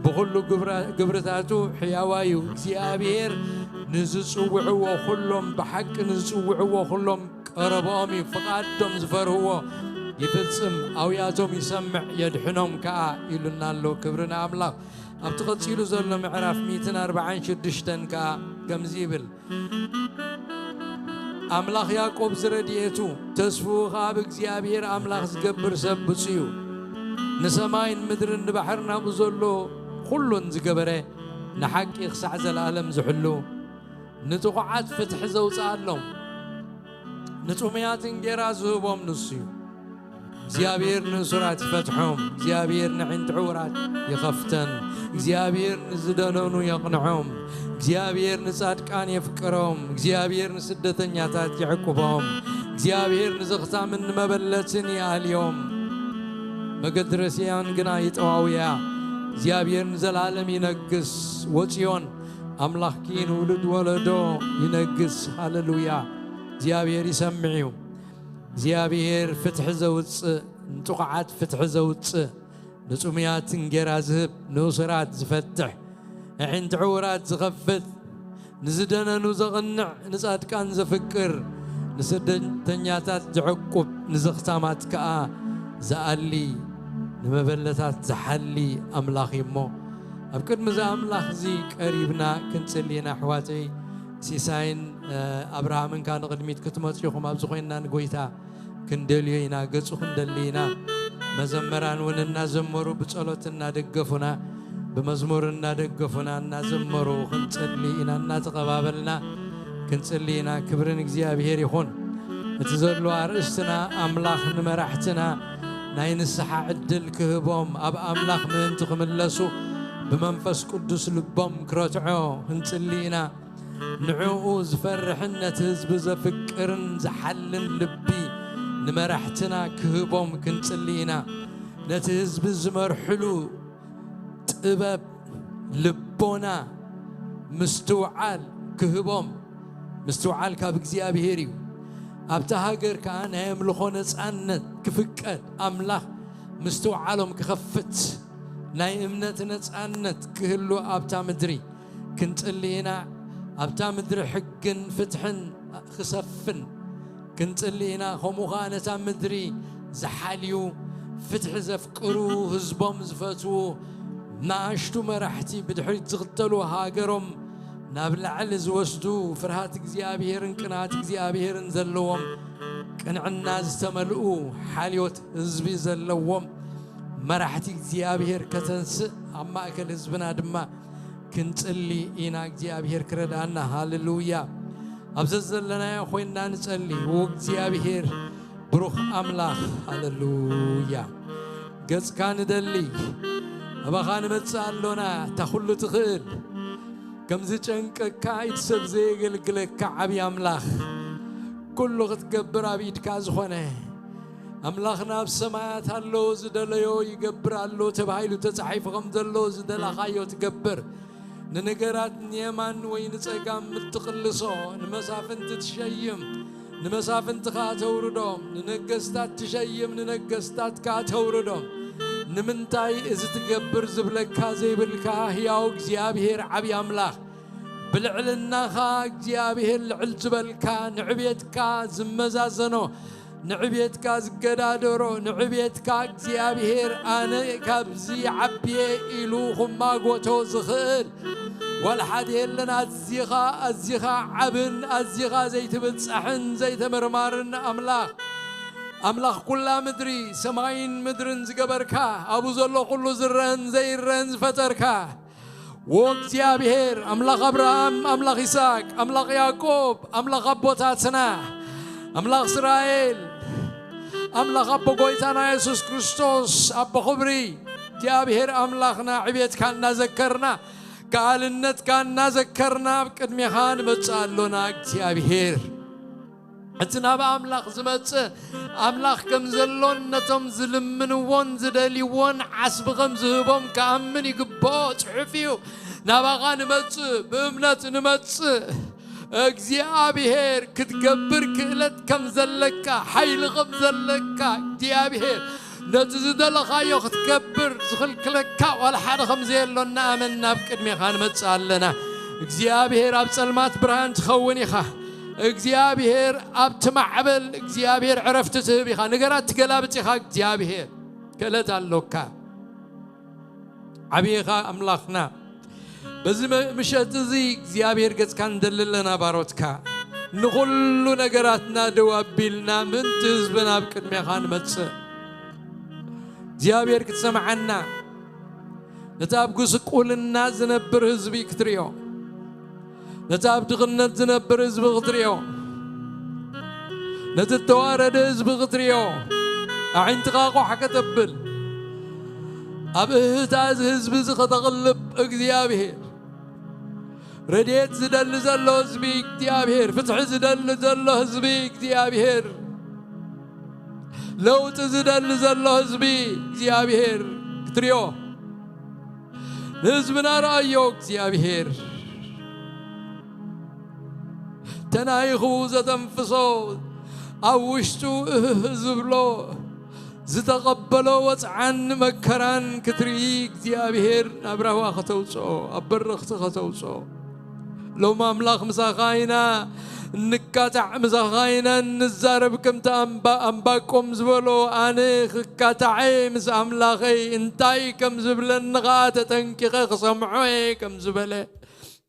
ብኹሉ ግብራ-፣ ግብርታቱ ሕያዋ እዩ። እግዚኣብሔር ንዝጽውዕዎ ኹሎም፣ ብሓቂ ንዝጽውዕዎ ኹሎም ቀረብኦም እዩ። ፍቓዶም ዝፈርህዎ ይፍጽም፣ ኣውያቶም ይሰምዕ የድሕኖም ከኣ ኢሉና ኣሎ። ክብሪ ንኣምላኽ። ኣብቲ ቀጺሉ ዘሎ ምዕራፍ ሚእትን ኣርባዓን ሽዱሽተን ከኣ ከምዚ ይብል፣ ኣምላኽ ያዕቆብ ዝረድኤቱ፣ ተስፍኡ ኸኣ ኣብ እግዚኣብሔር ኣምላኽ ዝገብር ሰብ ብፁዕ እዩ። ንሰማይን ምድርን ንባሕርን ኣብኡ ዘሎ ኹሉን ዝገበረ፣ ንሓቂ ክሳዕ ዘለኣለም ዝሕሉ፣ ንጥቑዓት ፍትሒ ዘውፅኣሎም፣ ንጥሙያት እንጌራ ዝህቦም ንሱ እዩ። እግዚኣብሔር ንእሱራት ይፈትሖም። እግዚኣብሔር ንዕንትዕውራት ይኸፍተን። እግዚኣብሔር ንዝደነኑ የቕንዖም። እግዚኣብሔር ንጻድቃን የፍቅሮም። እግዚኣብሔር ንስደተኛታት ይዕቁቦም። እግዚኣብሔር ንዘኽታምን ንመበለትን ይኣልዮም። መገዲ ረሲያን ግና ይጠዋውያ። እግዚኣብሔር ንዘለዓለም ይነግስ። ወጽዮን ኣምላኽኪ ንውሉድ ወለዶ ይነግስ። ሃሌሉያ። እግዚኣብሔር ይሰምዕ እዩ። እግዚኣብሔር ፍትሒ ዘውፅእ፣ ንጥቑዓት ፍትሒ ዘውፅእ፣ ንጥሙያት እንጌራ ዝህብ፣ ንእሱራት ዝፈትሕ፣ ኣዒንቲ ዕውራት ዝኸፍት፣ ንዝደነኑ ዘቕንዕ፣ ንጻድቃን ዘፍቅር፣ ንስደተኛታት ዘዕቁብ፣ ንዘኽታማት ከኣ ዝኣሊ፣ ንመበለታት ዝሓሊ ኣምላኽ እዩ እሞ፣ ኣብ ቅድሚ እዚ ኣምላኽ እዚ ቀሪብና ክንጽሊ ኢና ኣሕዋተይ። ሲሳይን፣ እ፣ ኣብርሃምን ከኣ ንቕድሚት ክትመጹ ኢኹም። ኣብዚ ኮይንና ንጎይታ ክንደልዮ ኢና፣ ገጹ ክንደሊ ኢና። መዘመራን እውን እናዘመሩ ብጸሎት እናደገፉና፣ ብመዝሙር እናደገፉና፣ እናዘመሩ ክንጸሊ ኢና፣ እናተቐባበልና ክንጸሊ ኢና። ክብሪ ንእግዚኣብሔር ይኹን። እቲ ዘሎ ኣርእስትና ኣምላኽ ንመራሕትና ናይ ንስሓ ዕድል ክህቦም፣ ኣብ ኣምላኽ ምእንቲ ክምለሱ ብመንፈስ ቅዱስ ልቦም ክረትዖ ክንጽሊ ኢና። ንዕኡ ዝፈርሕን ነቲ ህዝቢ ዘፍቅርን ዝሓልን ልቢ ንመራሕትና ክህቦም ክንጽሊ ኢና። ነቲ ህዝቢ ዝመርሕሉ ጥበብ፣ ልቦና፣ ምስትውዓል ክህቦም። ምስትውዓል ካብ እግዚኣብሔር እዩ። ኣብታ ሃገር ከኣ ናይ ኣምልኾ ነጻነት ክፍቀድ፣ ኣምላኽ ምስትውዓሎም ክኸፍት፣ ናይ እምነት ነጻነት ክህሉ ኣብታ ምድሪ ክንጽሊ ኢና። ኣብታ ምድሪ ሕግን ፍትሕን ክሰፍን ክንጽሊ ኢና። ከምኡ ኸኣ ነታ ምድሪ ዝሓልዩ፣ ፍትሒ ዘፍቅሩ፣ ህዝቦም ዝፈትዉ፣ ንኣሽቱ መራሕቲ ብድሕሪት ዝኽተሉ፣ ሃገሮም ናብ ላዕሊ ዝወስዱ፣ ፍርሃት እግዚኣብሔርን ቅንኣት እግዚኣብሔርን ዘለዎም፣ ቅንዕና ዝተመልኡ፣ ሓልዮት ህዝቢ ዘለዎም መራሕቲ እግዚኣብሔር ከተንስእ፣ ኣብ ማእከል ህዝብና ድማ ክንጽሊ ኢና። እግዚኣብሔር ክረድኣና። ሃሌሉያ። ኣብ ዘዘለናዮ ኮይንና ንጸሊ። ዎ እግዚኣብሔር ብሩኽ ኣምላኽ። ሃሌሉያ። ገጽካ ንደሊ። ኣባኻ ንመጽእ ኣሎና። እታ ኩሉ ትኽእል፣ ከም ዝጨንቀካ ኢድ ሰብ ዘየገልግለካ ዓብዪ ኣምላኽ፣ ኩሉ ክትገብር ኣብ ኢድካ ዝኾነ ኣምላኽና ኣብ ሰማያት ኣሎ፣ ዝደለዮ ይገብር ኣሎ ተባሂሉ ተጻሒፉ ከም ዘሎ፣ ዝደላኻዮ ትገብር። ንነገራት ንየማን ወይ ንጸጋም እትቕልሶ፣ ንመሳፍንቲ ትሸይም፣ ንመሳፍንቲ ከኣ ተውርዶም፣ ንነገስታት ትሸይም፣ ንነገስታት ከኣ ተውርዶም። ንምንታይ እዚ ትገብር ዝብለካ ዘይብልካ ህያው እግዚኣብሔር ዓብዪ ኣምላኽ፣ ብልዕልናኻ እግዚኣብሔር ልዕል ዝበልካ፣ ንዕቤትካ ዝመዛዘኖ፣ ንዕቤትካ ዝገዳደሮ፣ ንዕቤትካ እግዚኣብሔር ኣነ ካብዚ ዓብየ ኢሉ ክማጎቶ ዝኽእል ዋላ ሓደ የለን። ኣዚኻ፣ ኣዚኻ ዓብን ኣዚኻ ዘይትብጻሕን ዘይተመርማርን ኣምላኽ፣ ኣምላኽ ኩላ ምድሪ፣ ሰማይን ምድርን ዝገበርካ፣ ኣብኡ ዘሎ ኩሉ ዝረአን ዘይረአን ዝፈጠርካ፣ ዎ እግዚኣብሔር፣ ኣምላኽ ኣብርሃም፣ ኣምላኽ ይስሐቅ፣ ኣምላኽ ያዕቆብ፣ ኣምላኽ ኣቦታትና፣ ኣምላኽ እስራኤል፣ ኣምላኽ ኣቦ ጎይታና የሱስ ክርስቶስ፣ ኣቦ ኽብሪ፣ እግዚኣብሔር ኣምላኽና፣ ዕቤትካ እናዘከርና፣ ከኣልነትካ እናዘከርና፣ ኣብ ቅድሜኻ ንመጽእ ኣሎና እግዚኣብሔር። እቲ ናብ ኣምላኽ ዝመጽእ፣ ኣምላኽ ከም ዘሎን ነቶም ዝልምንዎን ዝደልይዎን ዓስቢ ከም ዝህቦም ክኣምን ይግብኦ። ጽሑፍ እዩ። ናባኻ ንመጽእ፣ ብእምነት ንመጽእ። እግዚኣብሔር ክትገብር ክእለት ከም ዘለካ፣ ሓይሊ ከም ዘለካ፣ እግዚኣብሔር ነቲ ዝደለኻዮ ክትገብር ዝኽልክለካ ዋላ ሓደ ከም ዘየሎ እናኣመን ናብ ቅድሜኻ ንመጽእ ኣለና። እግዚኣብሔር ኣብ ጸልማት ብርሃን ትኸውን ኢኻ። እግዚኣብሔር ኣብቲ ማዕበል እግዚኣብሔር ዕረፍቲ ትህብ ኢኻ። ነገራት ትገላብጥ ኢኻ። እግዚኣብሔር ክእለት ኣሎካ። ዓብኻ ኣምላኽና። በዚ መ-፣ ምሸት እዚ እግዚኣብሔር ገጽካ ንደሊ ኣለና ባሮትካ። ንኹሉ ነገራትና ደው ኣቢልና ምእንቲ ህዝብና ኣብ ቅድሜኻ ንመጽእ። እግዚኣብሔር ክትሰምዓና፣ ነቲ ኣብ ጉስቁልና ዝነብር ህዝቢ ክትርእዮ፣ ነቲ ኣብ ድኽነት ዝነብር ህዝቢ ክትርእዮ፣ ነቲ እተዋረደ ህዝቢ ክትርእዮ፣ ኣዒንትኻ ቋሕ ከተብል፣ ኣብ እህህታ እዚ ህዝቢ እዚ ከተቕልብ እግዚኣብሔር፣ ረድኤት ዝደሊ ዘሎ ህዝቢ እግዚኣብሔር፣ ፍትሒ ዝደሊ ዘሎ ህዝቢ እግዚኣብሔር፣ ለውጢ ዝደሊ ዘሎ ህዝቢ እግዚኣብሔር ክትርእዮ፣ ንህዝብና ረኣዮ እግዚኣብሔር። ተናይኹ ዘተንፍሶ፣ ኣብ ውሽጡ እህህ ዝብሎ፣ ዝተቐበሎ ወጽዓን መከራን ክትርኢ እግዚኣብሔር ናብራዋ ከተውጽኦ፣ ኣብ በረኽቲ ከተውጽኦ። ሎም ኣምላኽ ምሳኻ ኢና እንካታዕ፣ ምሳኻ ኢና እንዛረብ። ከምቲ ኣንባ-፣ ኣንባቆም ዝበሎ፣ ኣነ ክካታዐ ምስ ኣምላኸይ እንታይ ከም ዝብለኒ ኸኣ ተጠንቂቐ ክሰምዖ እየ ከም ዝበለ፣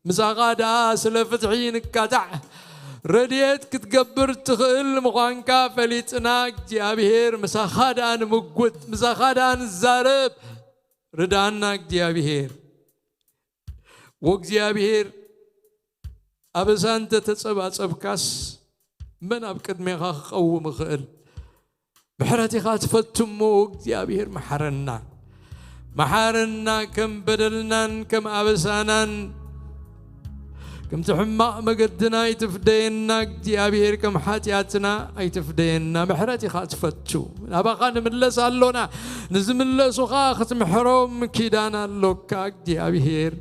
ምሳኻ ደኣ ስለ ፍትሒ ንካታዕ። ረድኤት ክትገብር ትኽእል ምዃንካ ፈሊጥና እግዚኣብሔር፣ ምሳኻ ደኣ ንምጉት፣ ምሳኻ ደኣ ንዛረብ። ርድኣና እግዚኣብሔር። ወእግዚኣብሔር፣ ኣበሳ እንተ ተጸባጸብካስ፣ መን ኣብ ቅድሜኻ ክቐውም ይኽእል? ምሕረት ኢኻ ትፈቱ እሞ፣ እግዚኣብሔር፣ መሓረና። መሓረና፣ ከም በደልናን ከም ኣበሳናን፣ ከምቲ ሕማቕ መገድና ኣይትፍደየና እግዚኣብሔር፣ ከም ሓጢኣትና ኣይትፍደየና። ምሕረት ኢኻ ትፈቱ። ናባኻ ንምለስ ኣሎና። ንዝምለሱኻ ክትምሕሮም ኪዳን ኣሎካ እግዚኣብሔር።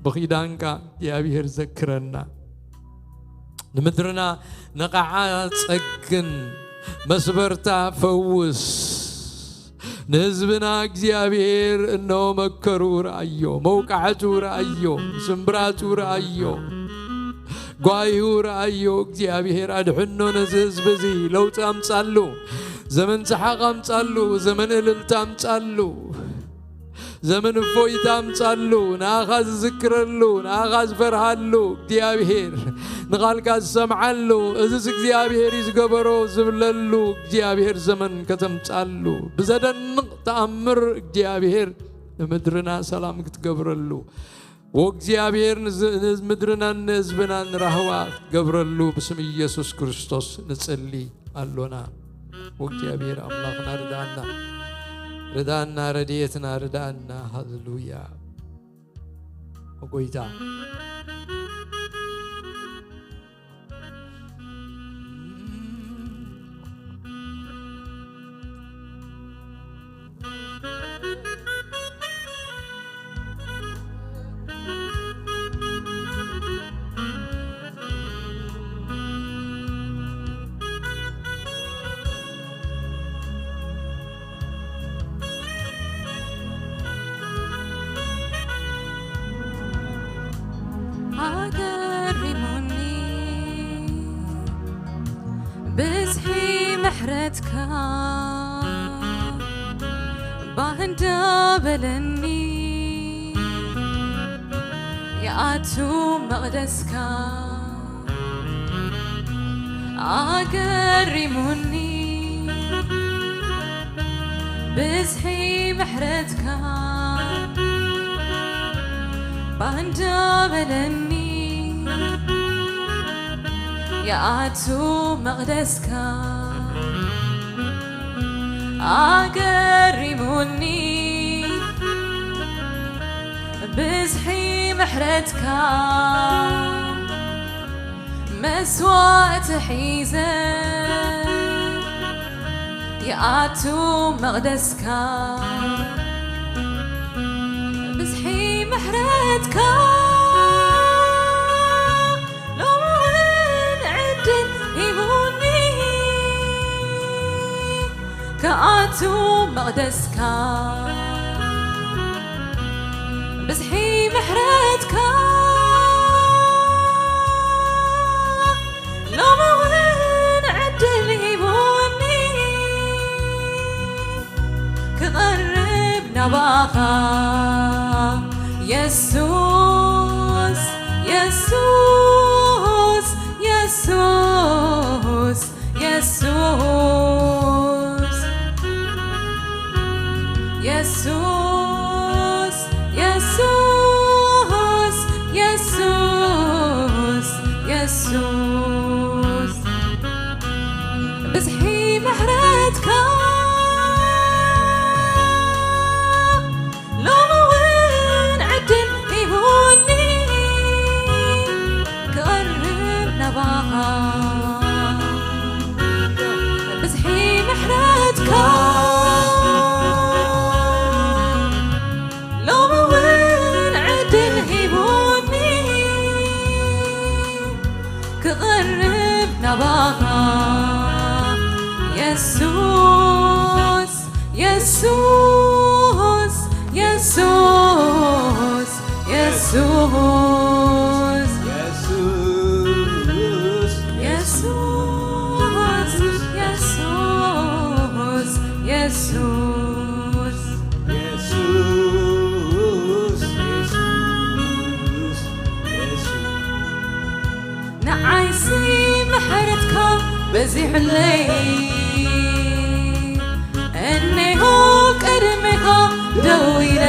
ብኺዳንካ እግዚኣብሔር ዘክረና። ንምድርና ነቓዓ ጸግን፣ መስበርታ ፈውስ። ንህዝብና እግዚኣብሔር እነሆ መከርኡ ረኣዮ፣ መውቃዕቱ ረኣዮ፣ ስምብራቱ ረኣዮ፣ ጓይሁ ረኣዮ። እግዚኣብሔር ኣድሕኖ ነዚ ህዝቢ እዚ፣ ለውጢ ኣምጻሉ፣ ዘመን ሰሓቕ ኣምጻሉ፣ ዘመን እልልታ ኣምጻሉ። ዘመን እፎይታ ኣምጻሉ፣ ንኣኻ ዝዝክረሉ፣ ንኣኻ ዝፈርሃሉ እግዚኣብሔር፣ ንቓልካ ዝሰምዓሉ፣ እዝስ እግዚኣብሔር እዩ ዝገበሮ ዝብለሉ እግዚኣብሔር ዘመን ከተምጻሉ፣ ብዘደንቕ ተኣምር እግዚኣብሔር ንምድርና ሰላም ክትገብረሉ፣ ወእግዚኣብሔር ንዝ-፣ ንምድርናን ንህዝብናን ራህዋ ክትገብረሉ ብስም ኢየሱስ ክርስቶስ ንጽሊ ኣሎና። ወእግዚኣብሔር ኣምላኽና ርድኣና፣ ርድኣና፣ ረድኤትና ርድኣና። ሃሌሉያ። ጎይታ ኣገሪሙኒ ብዝሒ ምሕረትካ፣ ባህ እንዳበለኒ ይኣቱ መቕደስካ። ኣገሪሙኒ ብዝሒ ምሕረትካ፣ ባህ እንዳበለኒ ይኣቱ መቕደስካ። ኣገሪሙኒ ብዝሒ ምሕረትካ፣ መስዋእቲ ሒዘ ይኣቱ መቕደስካ። ብዝሒ ምሕረትካ ሎሚ እውን ዕድል ሂቡኒ ክኣቱ መቕደስካ። ብዝሒ ምሕረትካ ባኻ የሱስ የሱስ የሱስ የሱስ የሱስ የሱስ የሱስ የሱስ ብዝሒ ምሕረትካ ሎሚ እውን ዕድል ሂቡኒ ክቐርብ ናባኻ ብዝሒ ምሕረትካ ሎሚ እውን ዕድል ሂቡኒ ክቐርብ ናባኻ የሱስ የሱስ የሱስ የሱስ የሱስ የሱስ የሱስ የሱስ ንዓይሲ ምሕረትካ በዚሕለይ እኔሆ ቅድሜኻ ደው ኢለ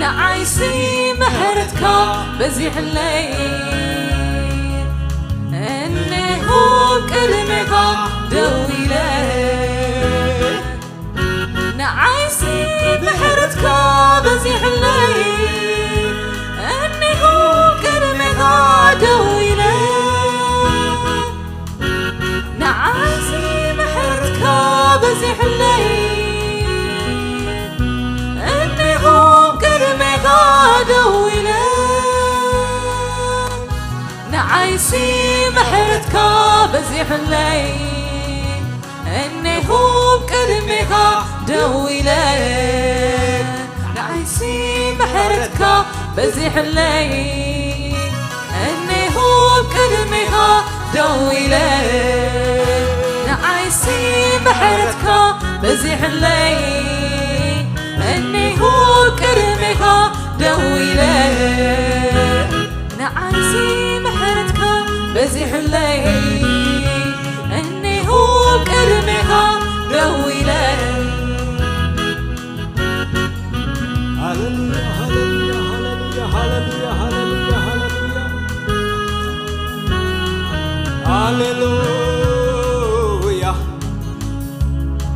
ንዓይሲ ምሕረትካ በዚሕለይ እኔሆ ቅድሜኻ ደው ኢለ ንዓይሲ ምሕረትካ በዚሕለይ እኒሆ ቅድሜኻ ደው ኢለ ንዓይሲ ምሕረትካ በዚሕለይ እኒሆ ቅድሜኻ ደው ኢለ ንዓይሲ ምሕረትካ በዚሕለይ እኔሆ ቅድሜኻ ደው ኢለ ንዓይሲ ምሕረትካ በዚሕለይ እኔሆ ቅድሜኻ ደው ኢለ ንዓይሲ ምሕረትካ በዚሕለይ እኔሆ ቅድሜኻ ደው ኢለ ንዓይሲ ምሕረትካ በዚሕለይ እኔሆ ቅድሜኻ ደው ኢለ ሃሌሉያ ሃሌሉያ ሃሌሉያ ሃሌሉያ ሃሌሉያ ሃሌሉያ ሃሌሉያ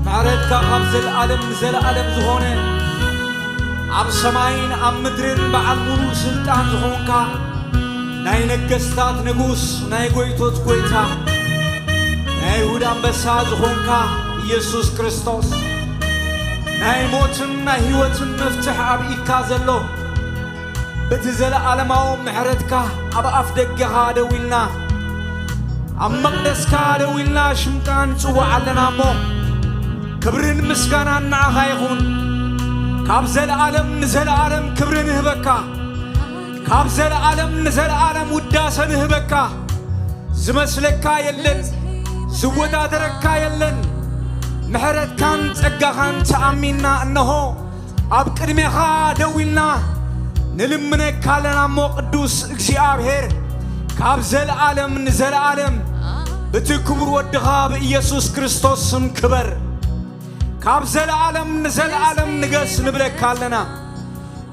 ምሕረትካ ካብ ዘለዓለም ንዘለዓለም ዝኾነ ኣብ ሰማይን ኣብ ምድርን በዓል ሙሉእ ስልጣን ዝኾንካ ናይ ነገስታት ንጉስ ናይ ጎይቶት ጎይታ ናይ ይሁዳ ኣንበሳ ዝኾንካ ኢየሱስ ክርስቶስ ናይ ሞትን ናይ ህይወትን መፍትሕ ኣብ ኢድካ ዘሎ በቲ ዘለዓለማዊ ምሕረትካ ኣብ ኣፍ ደገኻ ደው ኢልና ኣብ መቕደስካ ደው ኢልና ሽምካ ንጽዋዕ ኣለና እሞ ክብርን ምስጋናን ንዓኻ ይኹን። ካብ ዘለዓለም ንዘለዓለም ክብሪ ንህበካ። ካብ ዘለዓለም ንዘለዓለም ውዳሰ ንህበካ። ዝመስለካ የለን፣ ዝወዳደረካ የለን። ምሕረትካን ጸጋኻን ተኣሚንና እነሆ ኣብ ቅድሜኻ ደው ኢልና ንልምነካ ኣለና እሞ ቅዱስ እግዚኣብሔር ካብ ዘለዓለም ንዘለዓለም ብቲ ክቡር ወድኻ ብኢየሱስ ክርስቶስ ስም ክበር። ካብ ዘለዓለም ንዘለዓለም ንገስ ንብለካ ኣለና።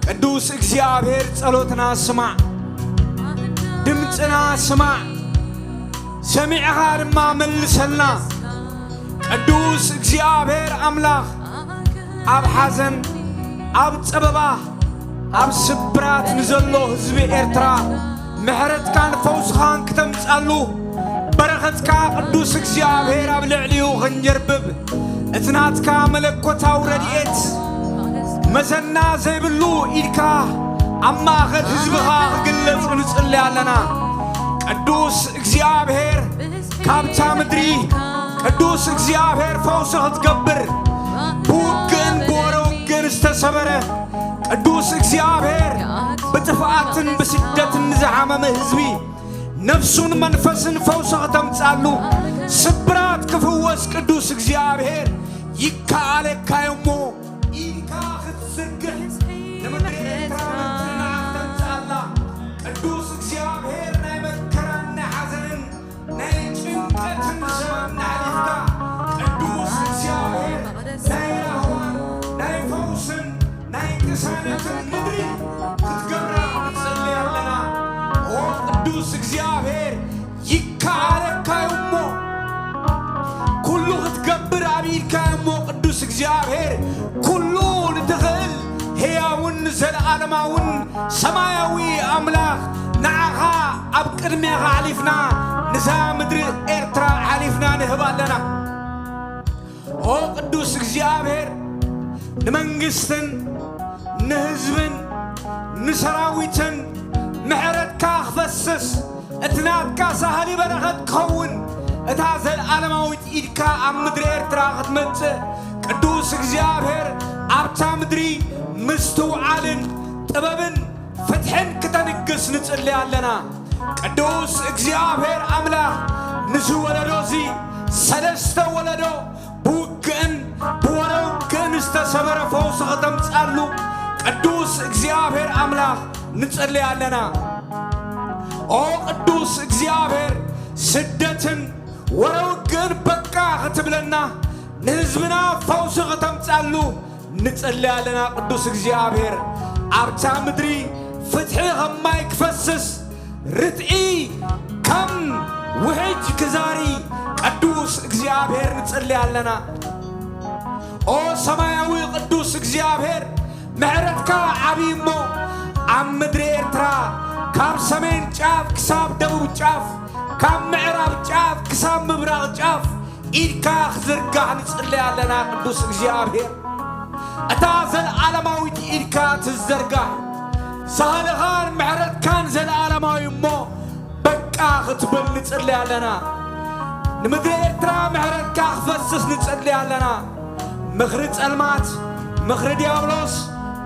ቅዱስ እግዚኣብሔር ጸሎትና ስማዕ፣ ድምፅና ስማዕ፣ ሰሚዕኻ ድማ መልሰልና። ቅዱስ እግዚኣብሔር ኣምላኽ ኣብ ሓዘን ኣብ ጸበባ ኣብ ስብራት ንዘሎ ህዝቢ ኤርትራ ምሕረትካን ፈውስኻን ክተምጻሉ በረኸትካ ቅዱስ እግዚኣብሔር ኣብ ልዕሊኡ ክንጀርብብ እቲ ናትካ መለኮታዊ ረድኤት መዘና ዘይብሉ ኢድካ ኣብ ማእኸል ህዝብኻ ክግለጽ ንጽሊ ኣለና። ቅዱስ እግዚኣብሔር ካብታ ምድሪ ቅዱስ እግዚኣብሔር ፈውሲ ክትገብር ብውግእን ብወረ ውግእን ዝተሰበረ ቅዱስ እግዚኣብሔር ብጥፍኣትን ብስደትን ንዝሓመመ ህዝቢ ነፍሱን መንፈስን ፈውሲ ክተምጻሉ ስብራት ክፍወስ ቅዱስ እግዚኣብሔር ይከኣለካ እሞ ምድሪ ክትገብራ ንጸሊ ኣለና። ኦ ቅዱስ እግዚኣብሔር፣ ይከኣለካ እዩ እሞ፣ ኩሉ ክትገብር ኣብ ኢድካ እዩ እሞ፣ ቅዱስ እግዚኣብሔር፣ ኩሉ ንትኽእል ህያውን ዘለኣለማውን ሰማያዊ ኣምላኽ፣ ንዓኻ ኣብ ቅድሜኻ ኣሕሊፍና፣ ንዛ ምድሪ ኤርትራ ኣሕሊፍና ንህብ ኣለና። ኦ ቅዱስ እግዚኣብሔር፣ ንመንግስትን ንህዝብን ንሰራዊትን ምሕረትካ ክፈስስ፣ እቲ ናትካ ሳህሊ በረኸት ክኸውን፣ እታ ዘለኣለማዊት ኢድካ ኣብ ምድሪ ኤርትራ ክትመጽእ፣ ቅዱስ እግዚኣብሔር፣ ኣብታ ምድሪ ምስትውዓልን ጥበብን ፍትሕን ክተንግስ ንጽሊ ኣለና። ቅዱስ እግዚኣብሔር ኣምላኽ፣ ንዚ ወለዶ እዚ፣ ሰለስተ ወለዶ ብውግእን ብወረ ውግእን ዝተሰበረ ፈውሲ ከተምጻሉ፣ ቅዱስ እግዚኣብሔር ኣምላኽ፣ ንጽሊ ኣለና። ኦ ቅዱስ እግዚኣብሔር፣ ስደትን ወረ ውግእን በቃ ክትብለና፣ ንህዝብና ፈውሲ ከተምጻሉ ንጽሊ ኣለና። ቅዱስ እግዚኣብሔር፣ ኣብታ ምድሪ ፍትሒ ከም ማይ ክፈስስ፣ ርትዒ ከም ውሕጅ ክዛሪ፣ ቅዱስ እግዚኣብሔር፣ ንጽሊ ኣለና። ኦ ሰማያዊ ቅዱስ እግዚኣብሔር፣ ምሕረትካ ዓብዪ እሞ፣ ኣብ ምድሪ ኤርትራ፣ ካብ ሰሜን ጫፍ ክሳብ ደቡብ ጫፍ፣ ካብ ምዕራብ ጫፍ ክሳብ ምብራቕ ጫፍ፣ ኢድካ ክዝርጋሕ ንጽሊ ኣለና። ቅዱስ እግዚኣብሔር፣ እታ ዘለዓለማዊት ኢድካ ትዘርጋሕ፣ ሳህልኻን ምሕረትካን ዘለዓለማዊ እሞ፣ በቃ ክትብል ንጽሊ ኣለና። ንምድሪ ኤርትራ ምሕረትካ ክፈስስ ንጽሊ ኣለና። ምኽሪ ጸልማት፣ ምኽሪ ዲያብሎስ፣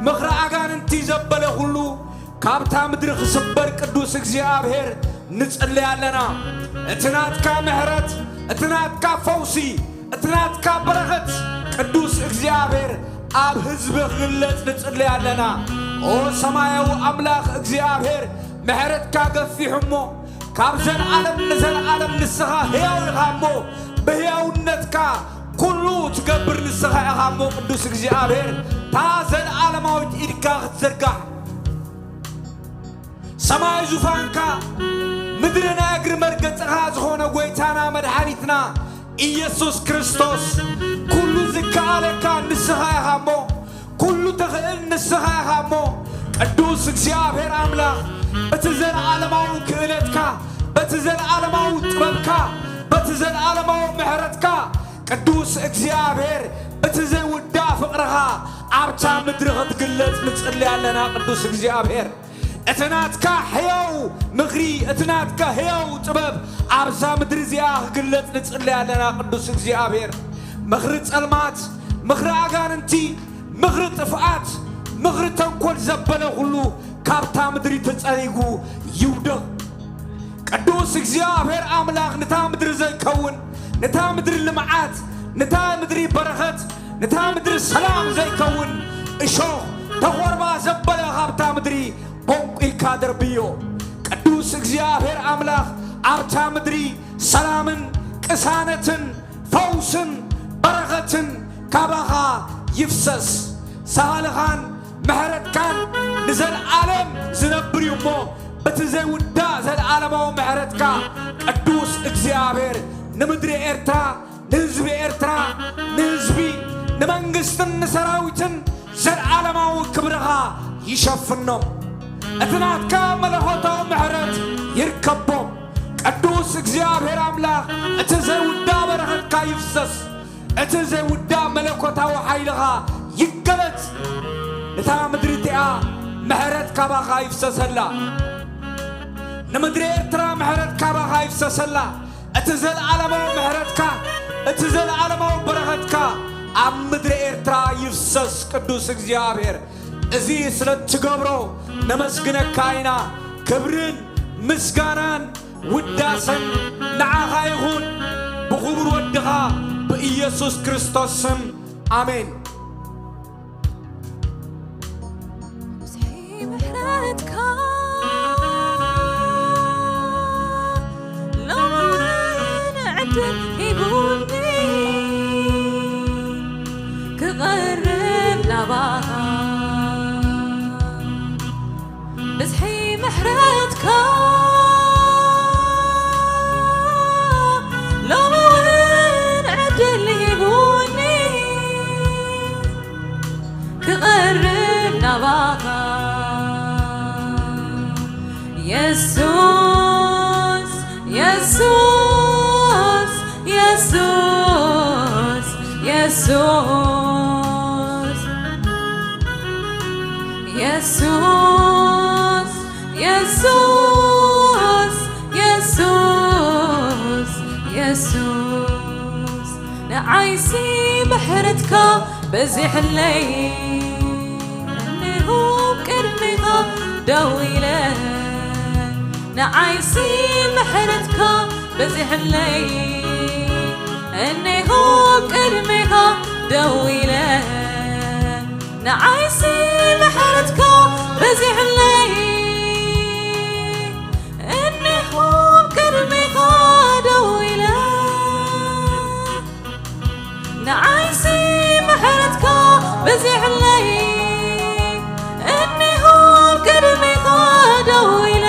ምኽሪ ኣጋንንቲ ዘበለ ኩሉ ካብታ ምድሪ ክስበር ቅዱስ እግዚኣብሔር ንጽሊ ኣለና። እቲ ናትካ ምሕረት፣ እቲ ናትካ ፈውሲ፣ እቲ ናትካ በረኸት ቅዱስ እግዚኣብሔር ኣብ ህዝቢ ክግለጽ ንጽሊ ኣለና። ኦ ሰማያዊ ኣምላኽ እግዚኣብሔር፣ ምሕረትካ ገፊሑ እሞ፣ ካብ ዘለዓለም ንዘለዓለም ንስኻ ህያው ኢኻ እሞ፣ ብህያውነትካ ኩሉ ትገብር ንስኻ ኢኻ እሞ፣ ቅዱስ እግዚኣብሔር፣ እታ ዘለዓለማዊት ኢድካ ክትዝርጋሕ፣ ሰማይ ዙፋንካ፣ ምድሪ ናይ እግሪ መርገጽኻ ዝኾነ ጐይታና መድሓኒትና ኢየሱስ ክርስቶስ፣ ኩሉ ዝከኣለካ ንስኻ ኢኻ እሞ፣ ኩሉ ትኽእል ንስኻ ኢኻ እሞ፣ ቅዱስ እግዚኣብሔር ኣምላኽ፣ በቲ ዘለዓለማዊ ክእለትካ፣ በቲ ዘለዓለማዊ ጥበብካ፣ በቲ ዘለዓለማዊ ምሕረትካ፣ ቅዱስ እግዚኣብሔር፣ እቲ ዘይውዳእ ፍቕርኻ ኣብታ ምድሪ ክትግለጽ ንጽሊ ኣለና። ቅዱስ እግዚኣብሔር፣ እቲ ናትካ ሕያው ምኽሪ፣ እቲ ናትካ ሕያው ጥበብ ኣብዛ ምድሪ እዚኣ ክግለጽ ንጽሊ ኣለና። ቅዱስ እግዚኣብሔር፣ ምኽሪ ጸልማት፣ ምኽሪ ኣጋንንቲ፣ ምኽሪ ጥፍኣት፣ ምኽሪ ተንኮል ዘበለ ኩሉ ካብታ ምድሪ ተጸሪጉ ይውደቕ። ቅዱስ እግዚኣብሔር ኣምላኽ፣ ነታ ምድሪ ዘይከውን፣ ነታ ምድሪ ልምዓት፣ ነታ ምድሪ በረኸት፣ ነታ ምድሪ ሰላም ዘይከውን እሾኽ ተኾርባ ዘበለ ካብታ ምድሪ ቦንቂልካ ደርብዮ። ቅዱስ እግዚኣብሔር ኣምላኽ፣ ኣብታ ምድሪ ሰላምን ቅሳነትን ፈውስን በረኸትን ካባኻ ይፍሰስ። ሳህልኻን ምሕረትካን ንዘለኣለም ዝነብር እዩ እሞ፣ በቲ ዘይውዳእ ዘለኣለማዊ ምሕረትካ፣ ቅዱስ እግዚኣብሔር፣ ንምድሪ ኤርትራ፣ ንህዝቢ ኤርትራ፣ ንህዝቢ፣ ንመንግስትን ንሰራዊትን ዘለኣለማዊ ክብርኻ ይሸፍኖም። እቲ ናትካ መለኮታዊ ምሕረት ይርከቦም። ቅዱስ እግዚኣብሔር ኣምላኽ፣ እቲ ዘይውዳእ በረኸትካ ይፍሰስ። እቲ ዘይውዳእ መለኮታዊ ሓይልኻ ይገለጽ። ነታ ምድሪ እቲኣ ምሕረት ካባኻ ይፍሰሰላ። ንምድሪ ኤርትራ ምሕረት ካባኻ ይፍሰሰላ። እቲ ዘለዓለማዊ ምሕረትካ፣ እቲ ዘለዓለማዊ በረኸትካ ኣብ ምድሪ ኤርትራ ይፍሰስ። ቅዱስ እግዚኣብሔር፣ እዚ ስለ እትገብሮ ነመስግነካ ኢና። ክብርን ምስጋናን ውዳሰን ንዓኻ ይኹን፣ ብኽቡር ወድኻ ብኢየሱስ ክርስቶስ ስም፣ ኣሜን። ብዝሒ ምሕረትካ ሎምን ዕድል ሂቡኒ ክቐርብ ናባኻ። ሎሚ እውን ዕድል ሂቡኒ ክቐርብ ናባኻ። የሱስ፣ የሱስ፣ የሱስ፣ የሱስ፣ የሱስ፣ የሱስ፣ የሱስ፣ የሱስ፣ ንዓይሲ ምሕረትካ በዚሕለይ፣ እኔሆ ቅድሜኻ ደው ኢለ። ንዓይሲ ምሕረትካ በዚሕለይ፣ እኔሆ ቅድሜኻ ደው ኢለ። ንዓይሲ ምሕረትካ በዚሕለይ፣ እኔሆ ቅድሜኻ ደው ኢለ። ንዓይሲ ምሕረትካ በዚሕለይ፣ እኔሆ ቅድሜኻ ደው ኢለ።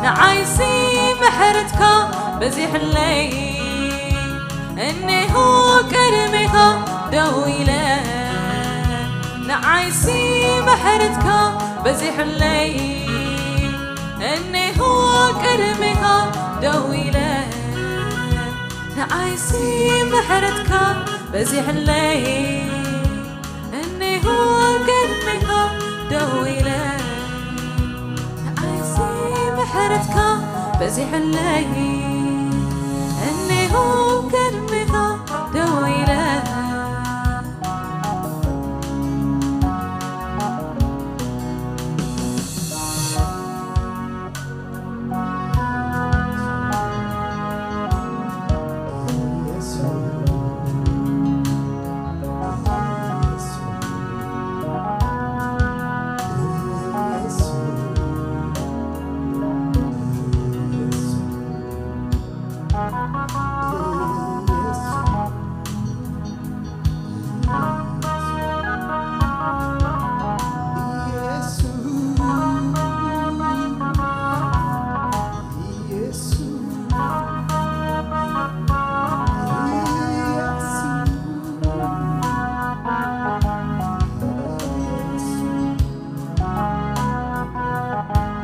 ንዓይሲ ምሕረትካ በዚሕለይ፣ እኔሆ ቅድሜኻ ደው ኢለ። ንዓይሲ ምሕረትካ በዚሕለይ፣ እኔሆ ቅድሜኻ ደው ኢለ። ንዓይሲ ምሕረትካ በዚሕለይ፣ እኔሆ ቅድሜኻ ደው ኢለ። ንዓይሲ ምሕረትካ በዚሕለይ፣ እኔሆ ቅድሜኻ ደው ኢለ።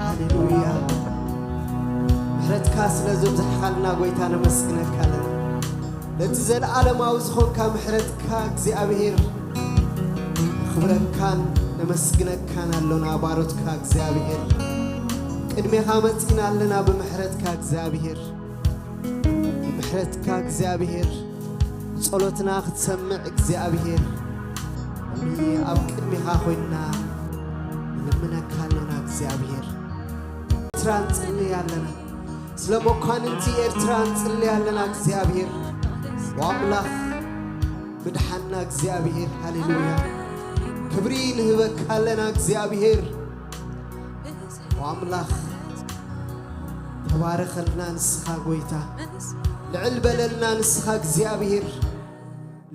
ሃሌሉያ። ምሕረትካ ስለ ዘብዛሕኻልና ጎይታ ነመስግነካ ኣለና። ነቲ ዘለዓለማዊ ዝኾንካ ምሕረትካ እግዚኣብሔር ነኽብረካን ነመስግነካን ኣሎና። ባሮትካ እግዚኣብሔር ቅድሜኻ መጺና ኣለና። ብምሕረትካ እግዚኣብሔር፣ ብምሕረትካ እግዚኣብሔር ጸሎትና ክትሰምዕ እግዚኣብሔር፣ ሎሚ ኣብ ቅድሜኻ ኮይንና ንልምነካ ኣሎና እግዚኣብሔር። ኤርትራ ንጽሊ ኣለና። ስለ መኳንንቲ ኤርትራ ንጽሊ ኣለና እግዚኣብሔር። ወኣምላኽ ምድሓና እግዚኣብሔር። ሃሌሉያ። ክብሪ ንህበካ ኣለና እግዚኣብሔር። ወኣምላኽ ተባረኸልና ንስኻ ጎይታ። ልዕል በለልና ንስኻ እግዚኣብሔር።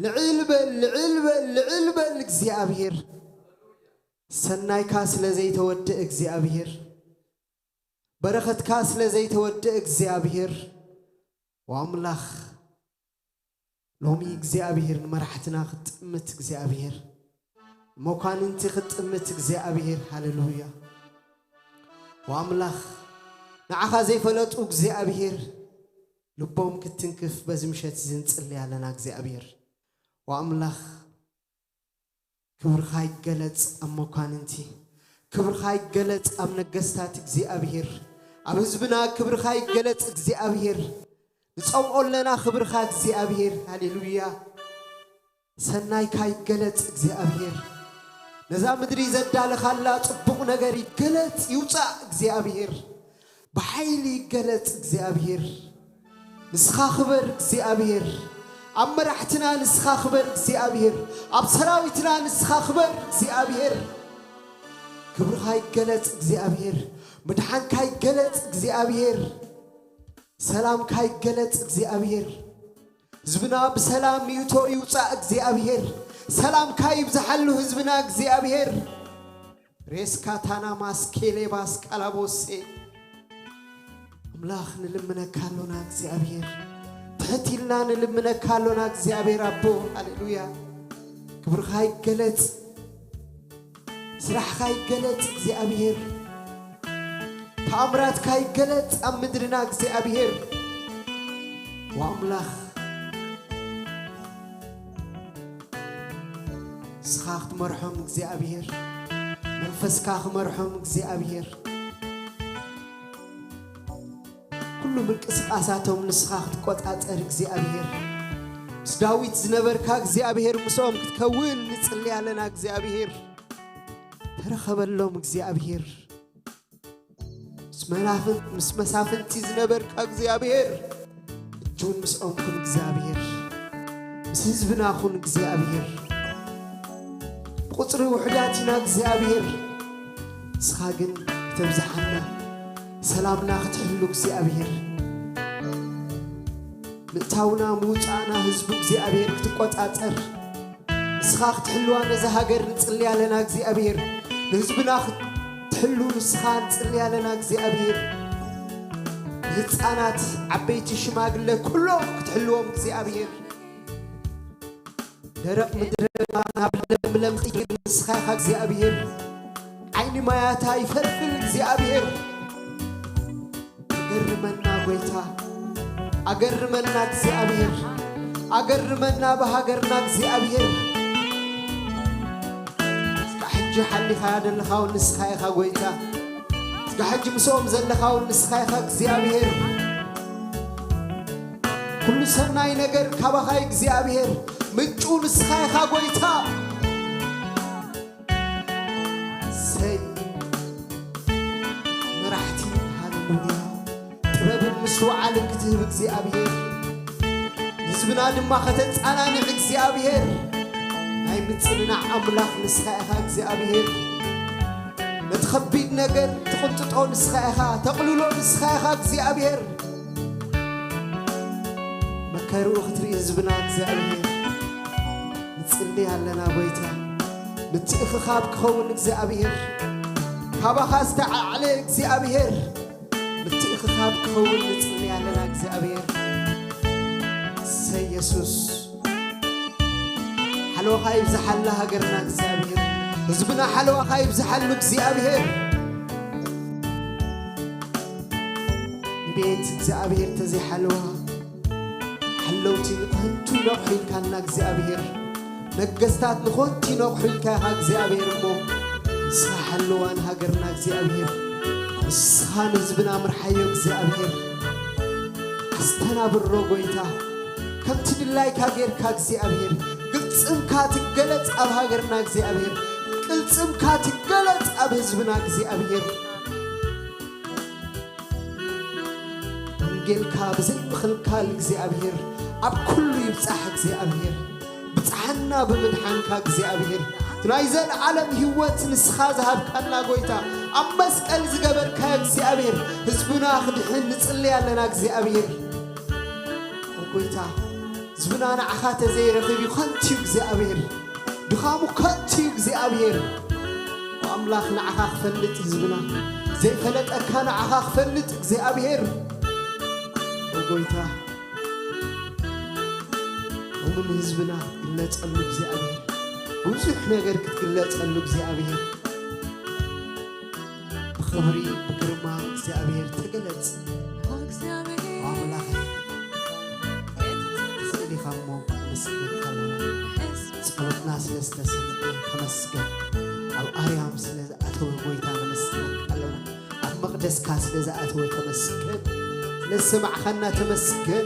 ልዕል በል፣ ልዕል በል፣ ልዕል በል እግዚኣብሔር። ሰናይካ ስለ ዘይተወድእ እግዚኣብሔር፣ በረኸትካ ስለ ዘይተወድእ እግዚኣብሔር፣ ወኣምላኽ ሎሚ እግዚኣብሔር ንመራሕትና ክትጥምት እግዚኣብሔር፣ ንመኳንንቲ ክትጥምት እግዚኣብሔር፣ ሃሌሉያ። ወኣምላኽ ንዓኻ ዘይፈለጡ እግዚኣብሔር ልቦም ክትትንክፍ በዚ ምሸት እዚ ንጽሊ ኣለና እግዚኣብሔር። ወኣምላኽ ክብርኻ ይገለጽ ኣብ መኳንንቲ፣ ክብርኻ ይገለጽ ኣብ ነገስታት እግዚኣብሔር፣ ኣብ ህዝብና ክብርኻ ይገለጽ እግዚኣብሔር። ንጸምኦ ኣለና ክብርኻ እግዚኣብሔር። ሃሌሉያ። ሰናይካ ይገለጽ እግዚኣብሔር። ነዛ ምድሪ ዘዳለኻላ ጽቡቕ ነገር ይገለጽ ይውጻእ እግዚኣብሔር። ብሓይሊ ይገለጽ እግዚኣብሔር። ንስኻ ክበር እግዚኣብሔር። ኣብ መራሕትና ንስኻ ክበር እግዚኣብሔር። ኣብ ሰራዊትና ንስኻ ክበር እግዚኣብሔር። ክብርኻ ይገለጽ እግዚኣብሔር። ምድሓንካ ይገለጽ እግዚኣብሔር። ሰላምካ ይገለጽ እግዚኣብሔር። ህዝብና ብሰላም ይእቶ ይውጻእ እግዚኣብሔር። ሰላምካ ይብዝሓሉ ህዝብና እግዚኣብሔር። ሬስካ ታናማስ ኬሌባስ ቃላቦሴ። ኣምላኽ፣ ንልምነካ ኣሎና እግዚኣብሔር። ትሕት ኢልና ንልምነካ ኣሎና እግዚኣብሔር ኣቦ። ሃሌሉያ። ክብርኻ ይገለጽ፣ ስራሕኻ ይገለጽ እግዚኣብሔር። ተኣምራትካ ይገለጽ ኣብ ምድርና እግዚኣብሔር። ወኣምላኽ፣ ንስኻ ክትመርሖም እግዚኣብሔር፣ መንፈስካ ክመርሖም እግዚኣብሔር፣ ኩሉ ምንቅስቃሳቶም ንስኻ ክትቆጻጸር እግዚኣብሔር። ምስ ዳዊት ዝነበርካ እግዚኣብሔር ምስኦም ክትከውን ንጽሊ ኣለና እግዚኣብሔር። ተረኸበሎም እግዚኣብሔር። ምስ መናፍን-፣ ምስ መሳፍንቲ ዝነበርካ እግዚኣብሔር፣ እጅውን ምስኦም ኩን እግዚኣብሔር። ምስ ህዝብና ኩን እግዚኣብሔር። ብቁጽሪ ውሑዳት ኢና እግዚኣብሔር፣ ንስኻ ግን ክተብዝሓና፣ ሰላምና ክትሕሉ እግዚኣብሔር። ምእታውና ምውጻእና ህዝቡ እግዚኣብሔር ክትቆጻጸር፣ ንስኻ ክትሕልዋ ነዛ ሃገር ንጽሊ ኣለና እግዚኣብሔር። ንህዝብና ክትሕሉ ንስኻ ንጽሊ ኣለና እግዚኣብሔር። ንህፃናት፣ ዓበይቲ፣ ሽማግለ ኩሎም ክትሕልዎም እግዚኣብሔር። ደረቕ ምድረ በዳ ናብ ለምለም ክትቕይር ንስኻ ኢኻ እግዚኣብሔር። ዓይኒ ማያታ ይፈልፍል እግዚኣብሔር። ኣገርመና ጎይታ፣ ኣገርመና እግዚኣብሔር፣ ኣገርመና ብሃገርና እግዚኣብሔር። እስካ ሕጂ ሓሊኻያ ዘለኻ እውን ንስኻ ኢኻ ጎይታ። እስካ ሕጂ ምስኦም ዘለኻ እውን ንስኻ ኢኻ እግዚኣብሔር። ኩሉ ሰናይ ነገር ካባኻ እዩ እግዚኣብሔር። ምንጩ ንስኻ ኢኻ ጎይታ። ሰይ መራሕቲ፣ ሃሌሉያ። ጥበብን ምስትውዓልን ክትህብ እግዚኣብሔር፣ ንህዝብና ድማ ከተጻናንዕ እግዚኣብሔር። ናይ ምጽንናዕ ኣምላኽ ንስኻ ኢኻ እግዚኣብሔር። ነቲ ከቢድ ነገር ትቕንጥጦ ንስኻ ኢኻ፣ ተቕልሎ ንስኻ ኢኻ እግዚኣብሔር። መከርኡ ክትርኢ ህዝብና እግዚኣብሔር ንጽሊ ኣለና ጎይታ። ምትእኽኻብ ክኸውን እግዚኣብሔር፣ ካባኻ ዝተዓዕለ እግዚኣብሔር ምትእኽኻብ ክኸውን ንጽሊ ኣለና እግዚኣብሔር። እሰይ የሱስ። ሓለዋኻ ይብዝሓላ ሃገርና እግዚኣብሔር። ህዝብና ሓለዋኻ ይብዝሓሉ እግዚኣብሔር። ንቤት እግዚኣብሔር ተዘይሓለዋ ሓለውቲ ንኸንቱ ይነቕሑ ኢልካና እግዚኣብሔር። ነገስታት ንኸንቱ ይነቕሑ ኢልካ ኢኻ እግዚኣብሔር እሞ ንስኻ ሓለዋ ንሃገርና እግዚኣብሔር። ንስኻ ንህዝብና ምርሓዮ እግዚኣብሔር። ኣስተናብሮ ጎይታ። ከምቲ ድላይካ ጌርካ እግዚኣብሔር። ቅልጽምካ ትገለጽ ኣብ ሃገርና እግዚኣብሔር። ቅልጽምካ ትገለጽ ኣብ ህዝብና እግዚኣብሔር። ወንጌልካ ብዘይ ምኽልካል እግዚኣብሔር ኣብ ኩሉ ይብጻሕ እግዚኣብሔር። ብጽሓና ብምድሓንካ እግዚኣብሔር። እቲ ናይ ዘለዓለም ህይወት ንስኻ ዝሃብካና ጎይታ፣ ኣብ መስቀል ዝገበርካዮ እግዚኣብሔር፣ ህዝብና ክድሕን ንጽሊ ኣለና እግዚኣብሔር። ኦ ጎይታ፣ ህዝብና ንዓኻ ተዘይረኺብ እዩ ከንቱ እዩ እግዚኣብሔር። ድኻሙ ከንቱ እዩ እግዚኣብሔር። ኣምላኽ ንዓኻ ክፈልጥ ህዝብና፣ ዘይፈለጠካ ንዓኻ ክፈልጥ እግዚኣብሔር። ኦ ጎይታ፣ እሙን ህዝብና ክትግለጸሉ እግዚኣብሔር፣ ብዙሕ ነገር ክትግለጸሉ እግዚኣብሔር። ብኽብሪ ብግርማ እግዚኣብሔር ተገለጽ። ኦ ኣምላኸይ፣ ስእሊኻ እሞ ነመስግነካ ኣለና። ጸሎትና ስለ ዝተሰምዐ ተመስገን። ኣብ ኣርያም ስለ ዝኣተወ ጎይታ ነመስግነካ ኣለና። ኣብ መቕደስካ ስለ ዝኣተወ ተመስገን። ስለ ዝሰማዕኻና ተመስገን።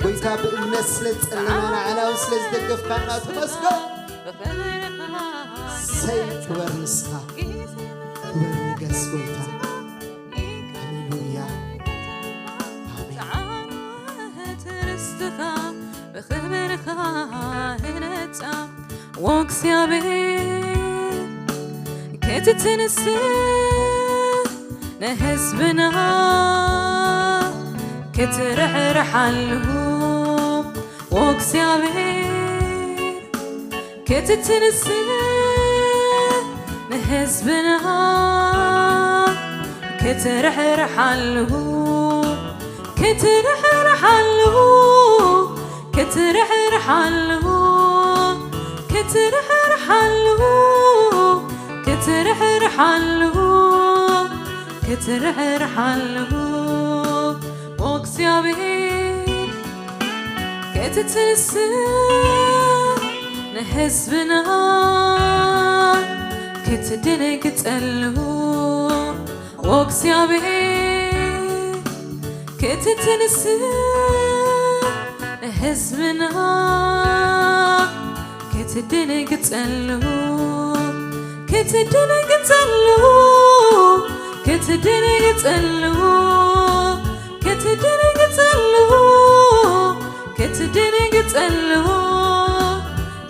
ጎይታ ብእምነት ስለ ዝጸለናና፣ ኣዕላዊ ስለ ዝደገፍካና ተመስገን። ሰይ ክበር ንስኻ፣ ክበር ንገስ ጎይታ። ሃሌሉያ። ኣሜን። ጻዕት ርስትኻ ብኽብርኻ ህነጻ፣ ኦ እግዚኣብሔር፣ ክትትንስእ ንህዝብና ክትርሕርሓሉ፣ ኦ እግዚኣብሔር፣ ክትትንስእ ንህዝብና ክትርሕርሓሉ፣ ክትርሕርሓሉ፣ ክትርሕርሓሉ፣ ክትርሕርሓሉ፣ ክትርሕርሓሉ፣ ክትርሕርሓሉ፣ ኦ እግዚኣብሔር ክትትንስእ ንህዝብና ክትድንግጸሉ፣ ኦ እግዚኣብሔር ክትትንስእ ንህዝብና ክትድንግጸሉ፣ ክትድንግጸሉ፣ ክትድንግጸሉ፣ ክትድንግጸሉ፣ ክትድንግጸሉ፣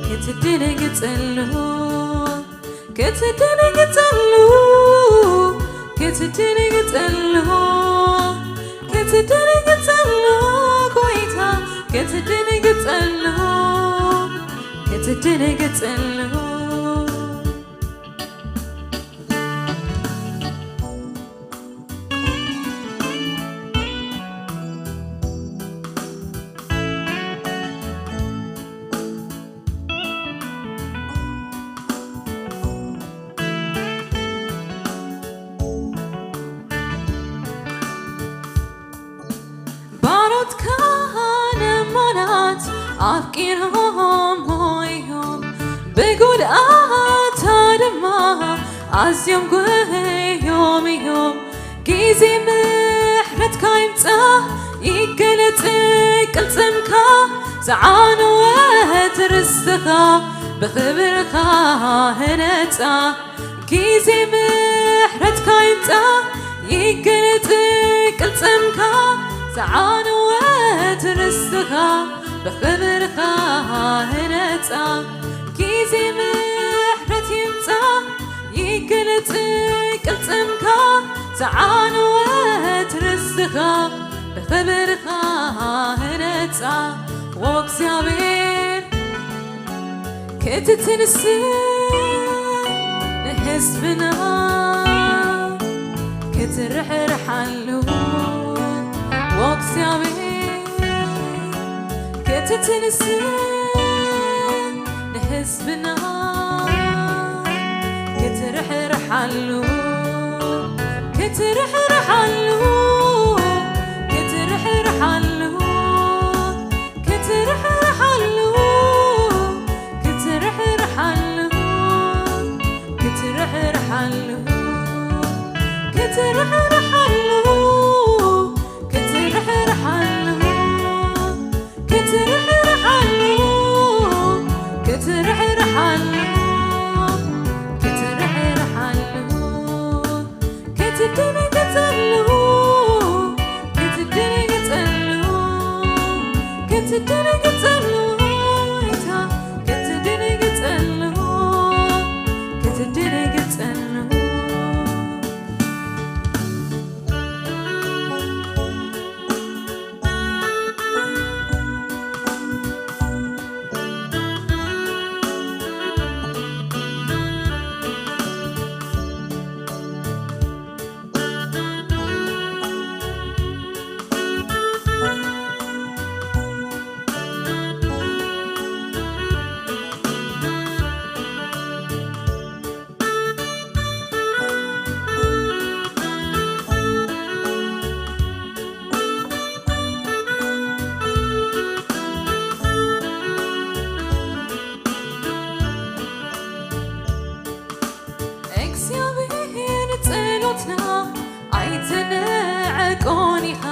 ክትድንግጸሉ፣ ክትድንግጸሉ፣ ክትድንግጸሉ፣ ክትድንግጸሉ፣ ጎይታ ክትድንግጸሉ፣ ክትድንግጸሉ። ባሮትካ ነማናት ኣፍቂሮሞ እዮም፣ ብጉድኣታ ድማ ኣዝዮም ጎህዮም እዮም። ግዜ ምሕረትካ ይምጻእ፣ ይገለጽ ቅልጽምካ፣ ዝዓነወት ርስትኻ ብኽብርኻ ህነጻ። ግዜ ምሕረትካ ይምጻእ፣ ይገለጽ ቅልጽምካ፣ ዝዓነወት ርስትኻ ብኽብርኻ ህነጻ። ግዜ ምሕረት ይምጻእ፣ ይገለጽ ቅልጽምካ፣ ዝዓነወት ርስትኻ ብኽብርኻ ህነጻ። ኦ እግዚኣብሔር ክትትንስእ ንህዝብና ክትርሕርሓሉ፣ ኦ እግዚኣብሔር ክትትንስእ ንህዝብና ክትርሕርሓሉ፣ ክትርሕርሓሉ፣ ክትርሕርሓሉ፣ ክትርሕርሓሉ፣ ክትርሕርሓሉ፣ ክትርሕርሓሉ፣ ክትርሕርሓሉ፣ ክትርሕርሓሉ፣ ክትርሕርሓሉ፣ ክትርሕርሓሉ፣ ክትርሕርሓሉ፣ ክትድንግጸሉ፣ ክትድንግጸሉ፣ ክትድንግጸሉ፣ እታ ክትድንግጸሉ፣ ክትድንግጸሉ። እግዚኣብሔር ጸሎትና ኣይትንዕቆን ኢኻ፣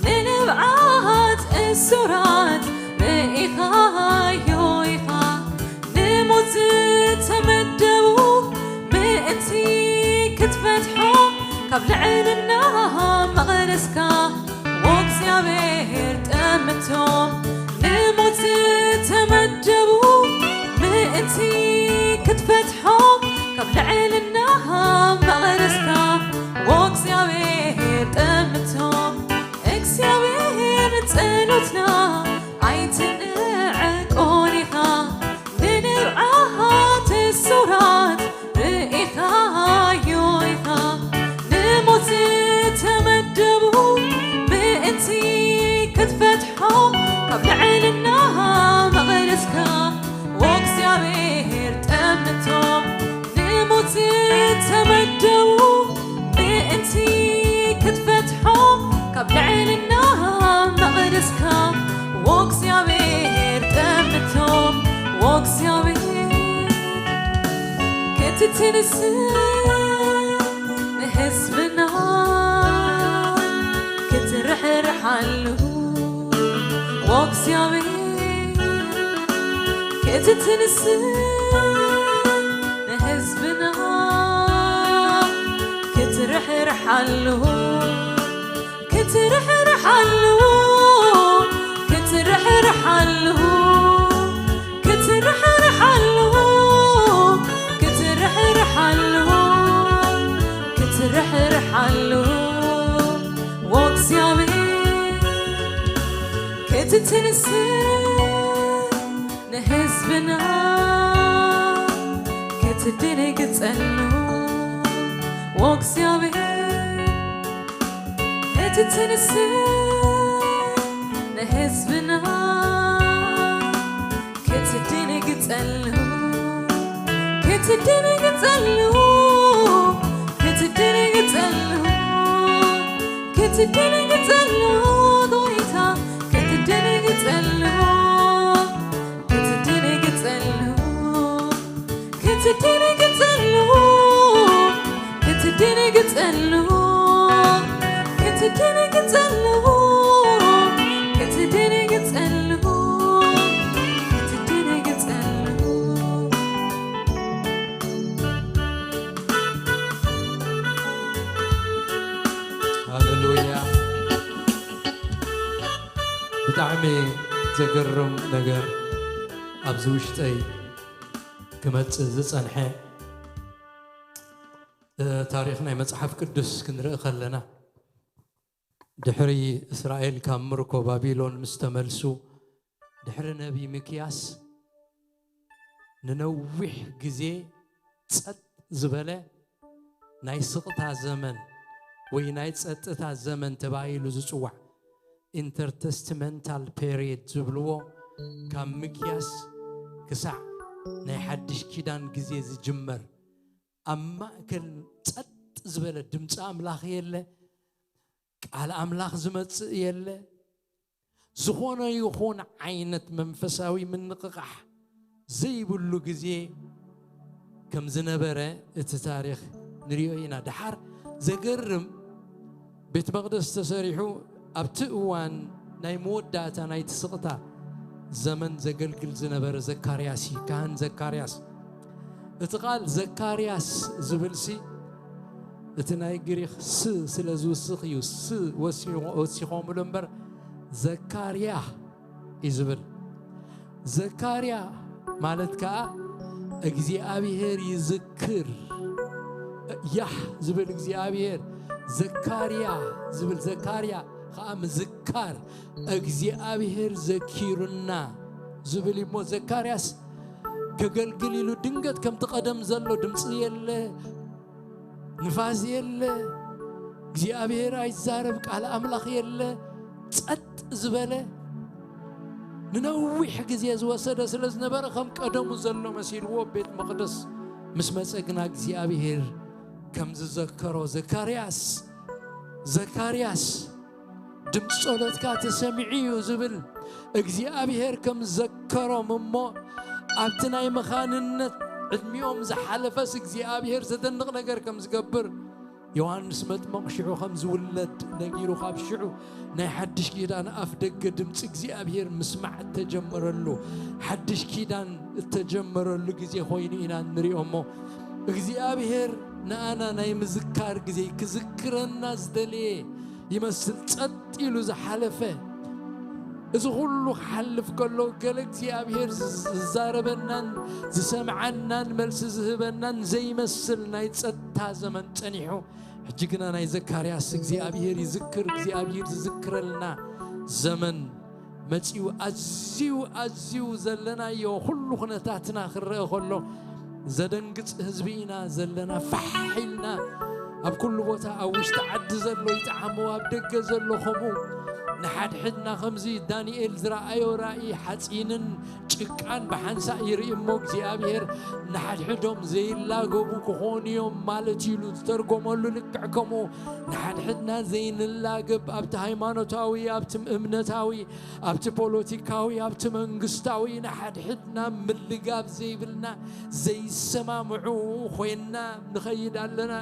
ንንብዓት እሱራት ርኢኻዮ ኢኻ። ንሞት ዝተመደቡ ምእንቲ ክትፈትሖም ካብ ልዕልና መቕደስካ ኦ እግዚኣብሔር ጠምቶም። ንሞት ዝተመደቡ ምእንቲ ክትፈትሖም ካብ ልዕልና መቕደስካ ኦ እግዚኣብሔር ጠምቶም። እግዚኣብሔር ጸሎትና ኣይትንዕቆን ኢኻ፣ ንንብዓት እሱራት ርኢኻ ወእግዚኣብሔር ጠምቶም ወእግዚኣብሔር ክትትንስ ንህዝብና ክትርሕርሓሉ ወእግዚኣብሔር ክትትንስ ንህዝብና ክትርሕርሓሉ ክትርሕርሓሉ ክትርሕርሓሉ ክትርሕርሓሉ ክትርሕርሓሉ ክትርሕርሓሉ ወእግዚኣብሔር ክትትንስ ንህዝብና ክትድንግጸሉ ወእግዚኣብሔር ክትትንስ ንህዝብና ክትድንግጸሉ ክትድንግጸሉ ክትድንግጸሉ ክትድንግጸሉ ጎይታ ክትድንግጸሉ ክትድንግጸሉ ክትድንግጸሉ ክትድንግጸሉ ክትድንግጸሉ ክትድንግጸሉ ክትድንግጸሉ ሃሌሉያ። ብጣዕሚ ዘገርም ነገር ኣብዚ ውሽጠይ ክመጽእ ዝጸንሐ፣ እ፣ ታሪኽ ናይ መጽሓፍ ቅዱስ ክንርኢ ከለና፣ ድሕሪ እስራኤል ካብ ምርኮ ባቢሎን ምስ ተመልሱ፣ ድሕሪ ነቢ ሚክያስ ንነዊሕ ግዜ ጸጥ ዝበለ ናይ ስቕታ ዘመን ወይ ናይ ጸጥታ ዘመን ተባሂሉ ዝጽዋዕ፣ ኢንተርተስትመንታል ፔሪየድ ዝብልዎ፣ ካብ ሚክያስ ክሳዕ ናይ ሓድሽ ኪዳን ግዜ ዝጅመር፣ ኣብ ማእከል ጸጥ ዝበለ፣ ድምጺ ኣምላኽ የለ፣ ቃል ኣምላኽ ዝመጽእ የለ፣ ዝኾነ ይኹን ዓይነት መንፈሳዊ ምንቕቓሕ ዘይብሉ ግዜ ከም ዝነበረ እቲ ታሪኽ ንሪኦ ኢና። ደሓር ዘገርም፣ ቤት መቕደስ ተሰሪሑ ኣብቲ እዋን ናይ መወዳእታ ናይቲ ስቕታ ዘመን ዘገልግል ዝነበረ ዘካርያስ እዩ፣ ካህን ዘካርያስ። እቲ ቃል ዘካርያስ ዝብልሲ እቲ ናይ ግሪኽ ስ ስለ ዝውስኽ እዩ ስ ወሲኾምሉ እምበር፣ ዘካርያ እዩ ዝብል። ዘካርያ ማለት ከኣ እግዚኣብሔር ይዝክር። ያህ ዝብል እግዚኣብሔር፣ ዘካርያ ዝብል፣ ዘካርያ ከኣ ምዝካር፣ እግዚኣብሔር ዘኪሩና ዝብል እዩ። እሞ ዘካርያስ ከገልግል ኢሉ ድንገት ከምቲ ቀደም ዘሎ ድምፂ የለ፣ ንፋስ የለ፣ እግዚኣብሔር ኣይዛረብ፣ ቃል ኣምላኽ የለ፣ ጸጥ ዝበለ፣ ንነዊሕ ግዜ ዝወሰደ ስለ ዝነበረ፣ ከም ቀደሙ ዘሎ መሲልዎ ቤት መቕደስ ምስ መጸ ግና እግዚኣብሔር ከም ዝዘከሮ፣ ዘካርያስ፣ ዘካርያስ፣ ድምፂ ጸሎትካ ተሰሚዑ እዩ ዝብል እግዚኣብሔር ከም ዘከሮም፣ እሞ ኣብቲ ናይ መኻንነት ዕድሚኦም ዝሓለፈስ እግዚኣብሔር ዘደንቕ ነገር ከም ዝገብር፣ ዮሃንስ መጥምቕ ሽዑ ከም ዝውለድ ነጊሩ፣ ካብ ሽዑ ናይ ሓድሽ ኪዳን ኣፍ ደገ ድምፂ እግዚኣብሔር ምስማዕ እተጀመረሉ፣ ሓድሽ ኪዳን እተጀመረሉ ግዜ ኮይኑ ኢና እንሪኦ። እሞ እግዚኣብሔር ንኣና ናይ ምዝካር ግዜ ክዝክረና ዝደለየ ይመስል፣ ጸጥ ኢሉ ዝሓለፈ። እዚ ኩሉ ክሓልፍ ከሎ፣ ገለ እግዚኣብሔር ዝዛረበናን ዝሰምዓናን መልሲ ዝህበናን ዘይመስል ናይ ጸጥታ ዘመን ጸኒሑ፣ ሕጂ ግና ናይ ዘካርያስ እግዚኣብሔር ይዝክር፣ እግዚኣብሔር ዝዝክረልና ዘመን መጺኡ። ኣዝዩ ኣዝዩ ዘለናዮ ኩሉ ኩነታትና ክረአ ከሎ፣ ዘደንግጽ ህዝቢ ኢና ዘለና። ፋሕ ኢልና ኣብ ኩሉ ቦታ፣ ኣብ ውሽጢ ዓዲ ዘሎ ይጠዓሞ፣ ኣብ ደገ ዘሎ ከምኡ፣ ንሓድሕድና ከምዚ ዳንኤል ዝረኣዮ ራእይ፣ ሓጺንን ጭቃን ብሓንሳእ ይርኢ እሞ እግዚኣብሔር ንሓድሕዶም ዘይላገቡ ክኾኑ እዮም ማለት እዩ ኢሉ ዝተርጎመሉ። ልክዕ ከምኡ ንሓድሕድና ዘይንላገብ፣ ኣብቲ ሃይማኖታዊ፣ ኣብቲ እምነታዊ፣ ኣብቲ ፖለቲካዊ፣ ኣብቲ መንግስታዊ ንሓድሕድና ምልጋብ ዘይብልና ዘይሰማምዑ ኮይንና ንኸይድ ኣለና።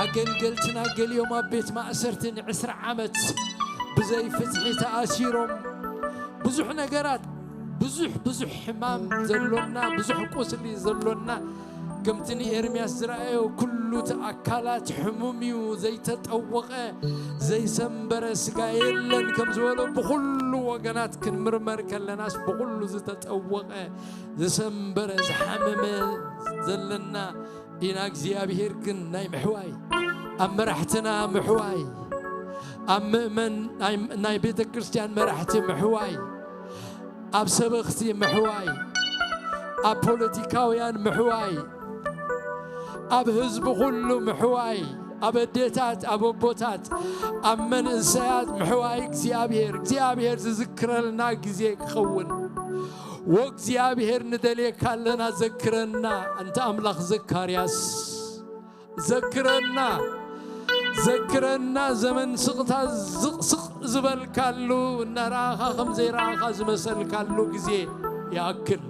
ኣገልገልትና ገሊኦም ኣብ ቤት ማእሰርቲ ንዕስራ ዓመት ብዘይ ፍትሒ ተኣሲሮም፣ ብዙሕ ነገራት፣ ብዙሕ ብዙሕ ሕማም ዘሎና፣ ብዙሕ ቁስሊ ዘሎና፣ ከምቲ ንኤርምያስ ዝረኣዮ ኩሉ እቲ ኣካላት ሕሙም እዩ፣ ዘይተጠወቐ ዘይሰንበረ ስጋ የለን ከም ዝበሎ፣ ብኹሉ ወገናት ክንምርመር ከለናስ ብኹሉ ዝተጠወቐ፣ ዝሰንበረ፣ ዝሓመመ ዘለና ኢና። እግዚኣብሔር ግን ናይ ምሕዋይ፣ ኣብ መራሕትና ምሕዋይ፣ ኣብ ምእመን ናይ፣ ናይ ቤተ ክርስቲያን መራሕቲ ምሕዋይ፣ ኣብ ሰበኽቲ ምሕዋይ፣ ኣብ ፖለቲካውያን ምሕዋይ፣ ኣብ ህዝቢ ኩሉ ምሕዋይ፣ ኣብ ኣዴታት፣ ኣብ ኣቦታት፣ ኣብ መንእሰያት ምሕዋይ እግዚኣብሔር፣ እግዚኣብሔር ዝዝክረልና ግዜ ክኸውን። ወእግዚኣብሔር ንደልየካ ኣለና፣ ዘክረና። ኣንታ ኣምላኽ ዘካርያስ፣ ዘክረና፣ ዘክረና። ዘመን ስቕታ ዝቕስቕ ዝበልካሉ፣ እናረኣኻ ከም ዘይረኣኻ ዝመሰልካሉ ግዜ ይኣክል።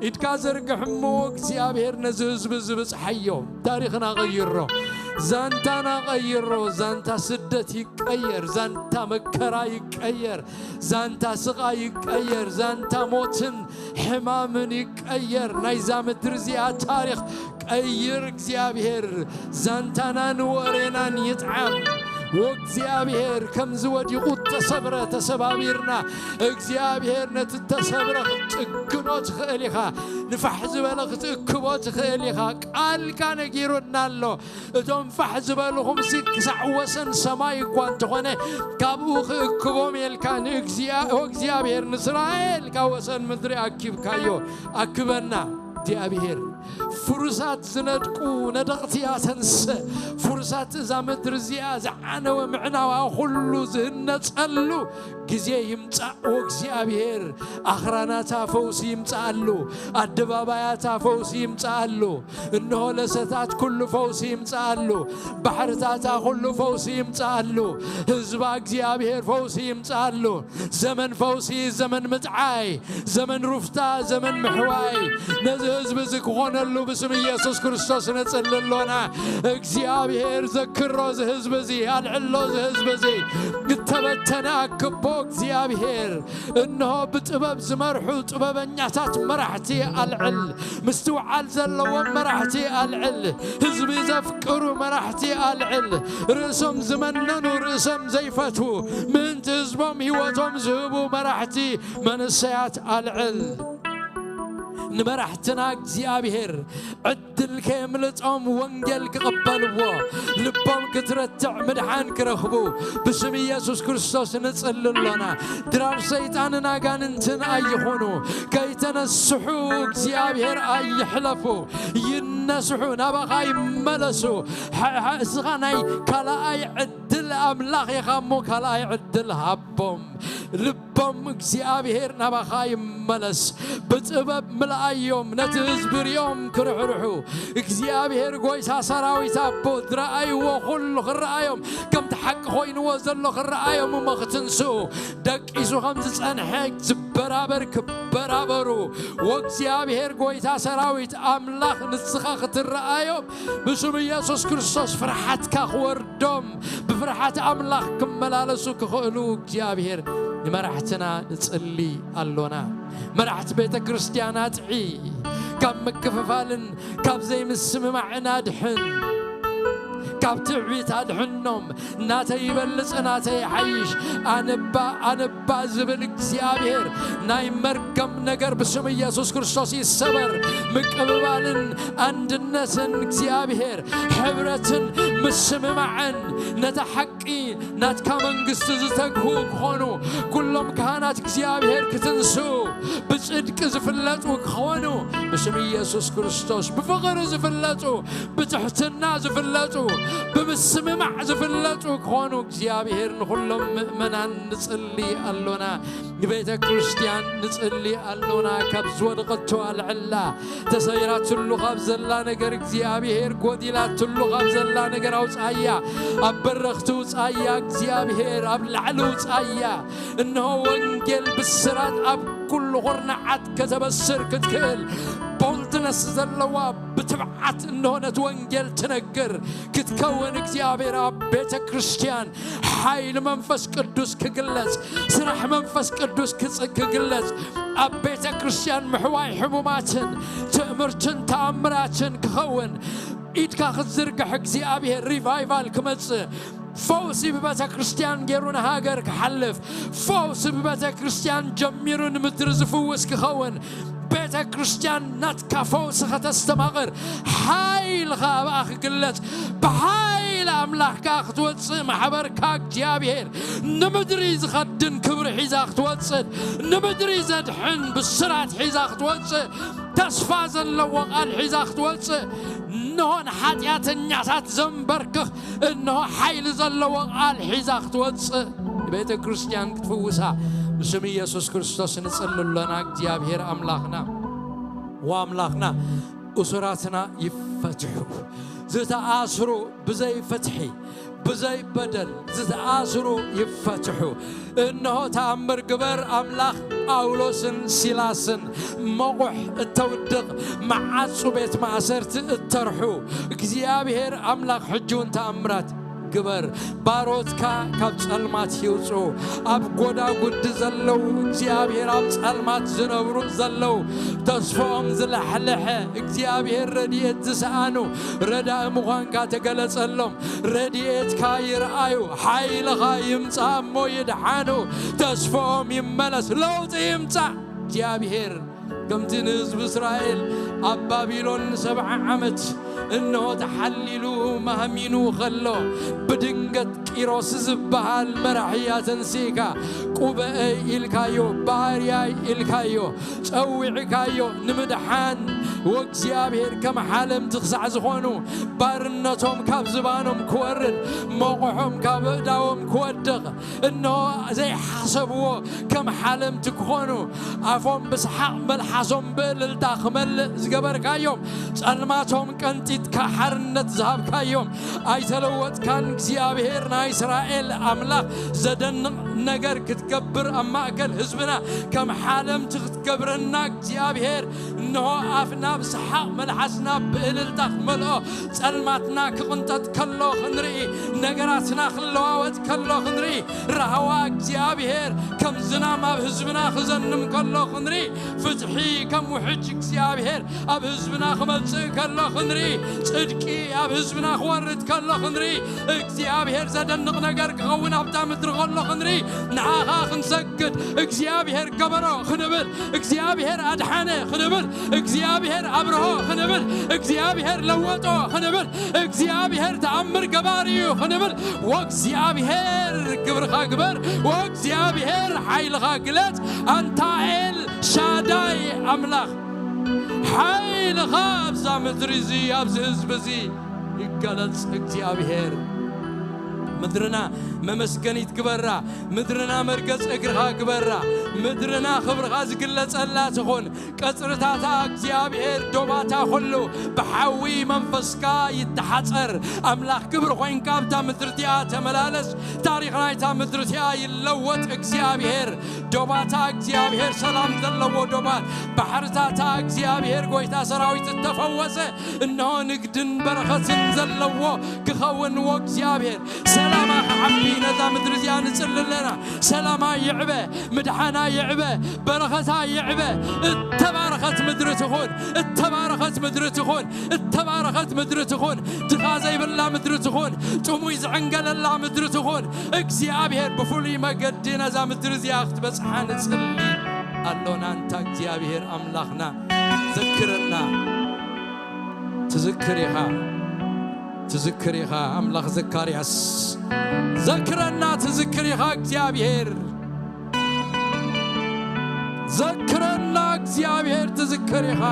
ኢድካ ዘርግሕ እሞ እግዚኣብሔር ነዚ ህዝቢ እዚ ብጽሓዮ። ታሪኽና ቀይሮ፣ ዛንታና ቀይሮ። ዛንታ ስደት ይቀየር፣ ዛንታ መከራ ይቀየር፣ ዛንታ ስቓይ ይቀየር፣ ዛንታ ሞትን ሕማምን ይቀየር። ናይዛ ምድሪ እዚኣ ታሪኽ ቀይር እግዚኣብሔር። ዛንታናን ወሬናን ይጥዓም። ወእግዚኣብሔር ከምዚ ወዲቑ ተሰብረ፣ ተሰባቢርና፣ እግዚኣብሔር ነቲ ተሰብረ ክትጥግኖ ትኽእል ኢኻ። ንፋሕ ዝበለ ክትእክቦ ትኽእል ኢኻ። ቃልካ ነጊሩና ኣሎ። እቶም ፋሕ ዝበልኹምሲ ክሳዕ ወሰን ሰማይ እኳ እንተኾነ ካብኡ ክእክቦም ኢልካ ንእግዚኣ-፣ ወእግዚኣብሔር ንእስራኤል ካብ ወሰን ምድሪ ኣኪብካዮ። ኣክበና እግዚኣብሔር። ፍሩሳት ዝነድቁ ነደቕቲ ኣተንስእ። ፍሩሳት እዛ ምድሪ እዚኣ ዝዓነወ ምዕናዋ ኩሉ ዝህነጸሉ ግዜ ይምጻእ። ወእግዚኣብሔር ኣኽራናታ ፈውሲ ይምጻኣሉ፣ ኣደባባያታ ፈውሲ ይምጻኣሉ። እንሆ ለሰታት ኩሉ ፈውሲ ይምጻኣሉ፣ ባሕርታታ ኩሉ ፈውሲ ይምጻኣሉ። ህዝባ እግዚኣብሔር ፈውሲ ይምጻኣሉ። ዘመን ፈውሲ፣ ዘመን ምጥዓይ፣ ዘመን ሩፍታ፣ ዘመን ምሕዋይ ነዚ ህዝቢ እዚ ክኾነሉ ብስም ኢየሱስ ክርስቶስ ነጽሊ ኣሎና። እግዚኣብሔር ዘክሮ እዚ ህዝቢ እዚ፣ ኣልዕሎ እዚ ህዝቢ እዚ። እተበተነ ኣክቦ እግዚኣብሔር። እንሆ ብጥበብ ዝመርሑ ጥበበኛታት መራሕቲ ኣልዕል። ምስትውዓል ዘለዎም መራሕቲ ኣልዕል። ህዝቢ ዘፍቅሩ መራሕቲ ኣልዕል። ርእሶም ዝመነኑ፣ ርእሶም ዘይፈትዉ፣ ምእንቲ ህዝቦም ህይወቶም ዝህቡ መራሕቲ መንእሰያት ኣልዕል። ንመራሕትና እግዚኣብሔር ዕድል ከየምልጦም ወንጌል ክቕበልዎ፣ ልቦም ክትረትዕ ምድሓን ክረኽቡ ብስም ኢየሱስ ክርስቶስ ንጽሊ ኣሎና። ድራር ሰይጣንን ኣጋንንትን ኣይኹኑ። ከይተነስሑ እግዚኣብሔር ኣይሕለፉ። ይነስሑ፣ ናባኻ ይመለሱ። ሓ-፣ ሓ-፣ እስኻ ናይ ካልኣይ ዕድል ኣምላኽ ኢኻ እሞ ካልኣይ ዕድል ሃቦም። ልቦም እግዚኣብሔር ናባኻ ይመለስ። ብጥበብ ምልኣዮም፣ ነቲ ህዝቢ ሪኦም ክርሕርሑ። እግዚኣብሔር ጎይታ ሰራዊት ኣቦ ዝረኣይዎ ኩሉ ክረኣዮም፣ ከምቲ ሓቂ ኮይንዎ ዘሎ ክረኣዮም እሞ ክትንስኡ፣ ደቂሱ ከም ዝጸንሐ ዝበራበር ክበራበሩ። ወእግዚኣብሔር ጎይታ ሰራዊት ኣምላኽ ንስኻ ክትረኣዮም፣ ብስም ኢየሱስ ክርስቶስ ፍርሓትካ ክወርዶም፣ ብፍርሓት ኣምላኽ ክመላለሱ ክኽእሉ እግዚኣብሔር ንመራሕትና ንጽሊ ኣሎና። መራሕቲ ቤተ ክርስቲያን ኣጥዒ፣ ካብ ምክፍፋልን ካብ ዘይምስምማዕን ኣድሕን። ካብ ትዕቢት ኣድሕኖም። ናተይ ይበልጽ፣ ናተይ ይሓይሽ፣ ኣነባ፣ ኣነባ ዝብል እግዚኣብሔር ናይ መርገም ነገር ብስም ኢየሱስ ክርስቶስ ይሰበር። ምቅብባልን ኣንድነትን እግዚኣብሔር፣ ሕብረትን ምስምማዕን፣ ነታ ሓቂ ናትካ መንግስቲ ዝተግሁ ክኾኑ፣ ኩሎም ካህናት እግዚኣብሔር ክትንስኡ፣ ብጽድቂ ዝፍለጡ ክኾኑ፣ ብስም ኢየሱስ ክርስቶስ ብፍቕሪ ዝፍለጡ፣ ብትሕትና ዝፍለጡ፣ ብምስምማዕ ዝፍለጡ ክኾኑ እግዚኣብሔር ንኹሎም ምእመናን ንጽሊ ኣሎና። ንቤተ ክርስቲያን ንጽሊ ኣሎና። ካብ ዝወደቐቶ ኣልዕላ፣ ተሰይራትሉ ካብ ዘላ ነገር እግዚኣብሔር፣ ጎዲላትሉ ካብ ዘላ ነገር ኣውጻያ። ኣብ በረኽቲ ውጻያ እግዚኣብሔር፣ ኣብ ላዕሊ ውጻያ። እንሆ ወንጌል ብስራት ኣብ ኩሉ ኹርናዓት ከተበስር ክትክእል፣ ቦልድነስ ዘለዋ ብትብዓት እንሆ ነቲ ወንጌል ትነግር ክትከውን እግዚኣብሔር ኣብ ቤተ ክርስቲያን ሓይሊ መንፈስ ቅዱስ ክግለጽ፣ ስራሕ መንፈስ ቅዱስ ክጽ-፣ ክግለጽ፣ ኣብ ቤተ ክርስቲያን ምሕዋይ ሕሙማትን ትእምርትን ተኣምራትን ክኸውን፣ ኢድካ ክትዝርግሕ እግዚኣብሔር ሪቫይቫል ክመጽእ፣ ፈውሲ ብቤተ ክርስቲያን ገይሩ ንሃገር ክሓልፍ፣ ፈውሲ ብቤተ ክርስቲያን ጀሚሩ ንምድሪ ዝፍውስ ክኸውን፣ ቤተ ክርስቲያን ናትካ ፈውሲ ከተስተማቕር፣ ሓይልኻ ኣብኣ ክግለጽ፣ ብሓይሊ ኣምላኽካ ክትወጽእ፣ ማሕበርካ እግዚኣብሔር ንምድሪ ዝኸድን ክብሪ ሒዛ ክትወጽእ፣ ንምድሪ ዘድሕን ብስራት ሒዛ ክትወጽእ፣ ተስፋ ዘለዎ ቃል ሒዛ ክትወጽእ፣ እንሆ ንሓጢኣተኛታት ዘንበርክኽ፣ እንሆ ሓይሊ ዘለዎ ቃል ሒዛ ክትወጽእ፣ ንቤተ ክርስቲያን ክትፍውሳ ብስም ኢየሱስ ክርስቶስ ንጽሊ ኣሎና። እግዚኣብሔር ኣምላኽና ወኣምላኽና፣ እሱራትና ይፈትሑ፣ ዝተኣስሩ ብዘይ ፍትሒ ብዘይ በደል ዝተኣስሩ ይፈትሑ። እንሆ ተኣምር ግበር ኣምላኽ፣ ጳውሎስን ሲላስን መቑሕ እተውድቕ፣ መዓጹ ቤት ማእሰርቲ እተርሑ፣ እግዚኣብሔር ኣምላኽ ሕጂ እውን ተኣምራት ግበር። ባሮትካ ካብ ጸልማት ይውጹ። ኣብ ጎዳጉዲ ዘለዉ እግዚኣብሔር፣ ኣብ ጸልማት ዝነብሩ ዘለዉ፣ ተስፋኦም ዝለሕለሐ እግዚኣብሔር፣ ረድኤት ዝሰኣኑ ረዳኢ ምዃንካ ተገለጸሎም። ረድኤትካ ይርኣዩ፣ ሓይልኻ ይምጻእ እሞ ይድሓኑ። ተስፋኦም ይመለስ፣ ለውጢ ይምጻእ። እግዚኣብሔር ከምቲ ንህዝቢ እስራኤል ኣብ ባቢሎን ንሰብዓ ዓመት እንሆ ተሓሊሉ ማህሚኑ ኸሎ፣ ብድንገት ቂሮስ ዝበሃል መራሒ ኣተንሲእካ፣ ቁበአይ ኢልካዮ፣ ባርያይ ኢልካዮ፣ ጸዊዕካዮ ንምድሓን፣ ወእግዚኣብሔር ከም ሓለምቲ ክሳዕ ዝኾኑ፣ ባርነቶም ካብ ዝባኖም ክወርድ፣ መቑሖም ካብ ኣእዳዎም ክወድቕ፣ እንሆ ዘይሓሰብዎ ከም ሓለምቲ ክኾኑ፣ ኣፎም ብሰሓቕ መልሓሶም ብእልልታ ክመልእ ዝገበርካዮም፣ ጸልማቶም ቀንጢጥካ ሓርነት ዝሃብካዮም፣ ኣይተለወጥካን። እግዚኣብሔር ናይ እስራኤል ኣምላኽ፣ ዘደንቕ ነገር ክትገብር፣ ኣብ ማእከል ህዝብና ከም ሓለምቲ ክትገብረና እግዚኣብሔር፣ እንሆ ኣፍና ብሰሓቕ መልሓስና ብእልልታ ክመልኦ፣ ጸልማትና ክቕንጠጥ ከሎ ክንርኢ፣ ነገራትና ክለዋወጥ ከሎ ክንርኢ፣ ራህዋ እግዚኣብሔር ከም ዝናም ኣብ ህዝብና ክዘንም ከሎ ክንርኢ፣ ፍትሒ ከም ውሕጅ እግዚኣብሔር ኣብ ህዝብና ክመጽእ ከሎ ክንርኢ፣ ጽድቂ ኣብ ህዝብና ክወርድ ከሎ ክንርኢ፣ እግዚኣብሔር ዘደንቕ ነገር ክኸውን ኣብታ ምድሪ ከሎ ክንርኢ፣ ንዓኻ ክንሰግድ፣ እግዚኣብሔር ገበሮ ክንብል፣ እግዚኣብሔር ኣድሓነ ክንብል፣ እግዚኣብሔር ኣብርሆ ክንብል፣ እግዚኣብሔር ለወጦ ክንብል፣ እግዚኣብሔር ተኣምር ገባሪ እዩ ክንብል፣ ወእግዚኣብሔር ክብርኻ ግበር፣ ወእግዚኣብሔር ሓይልኻ ግለጽ። ኣንታ ኤል ሻዳይ ኣምላኽ፣ ሓይልኻ ኣብዛ ምድሪ እዚ፣ ኣብዚ ህዝቢ እዚ ይገለጽ እግዚኣብሔር። ምድርና መመስገኒት ግበራ፣ ምድርና መርገጽ እግርኻ ግበራ፣ ምድርና ክብርኻ ዝግለጸላ ትኹን። ቀጽርታታ እግዚኣብሔር፣ ዶባታ ኩሉ ብሓዊ መንፈስካ ይተሓጸር። ኣምላኽ ክብሪ ኮይንካ ኣብታ ምድሪ እቲኣ ተመላለስ። ታሪኽ ናይታ ምድሪ እቲኣ ይለወጥ እግዚኣብሔር። ዶባታ እግዚኣብሔር ሰላም ዘለዎ ዶባት፣ ባሕርታታ እግዚኣብሔር ጎይታ ሰራዊት እተፈወሰ፣ እንሆ ንግድን በረኸትን ዘለዎ ክኸውን። ወእግዚኣብሔር ሰላማ ክዓቢ ነዛ ምድሪ እዚኣ ንጽሊ ኣለና። ሰላማ ይዕበ፣ ምድሓና ይዕበ፣ በረኸታ ይዕበ። እተባረኸት ምድሪ ትኹን፣ እተባረኸት ምድሪ ትኹን፣ እተባረኸት ምድሪ ትኹን። ድኻ ዘይብላ ምድሪ ትኹን፣ ጥሙይ ዝዕንገለላ ምድሪ ትኹን። እግዚኣብሔር ብፍሉይ መገዲ ነዛ ምድሪ እዚኣ ክትበጽሓ ንጽሊ ኣሎና። ኣንታ እግዚኣብሔር ኣምላኽና፣ ዘክረና። ትዝክር ኢኻ፣ ትዝክር ኢኻ ኣምላኽ ዘካርያስ። ዘክረና፣ ትዝክር ኢኻ እግዚኣብሔር። ዘክረና እግዚኣብሔር፣ ትዝክር ኢኻ።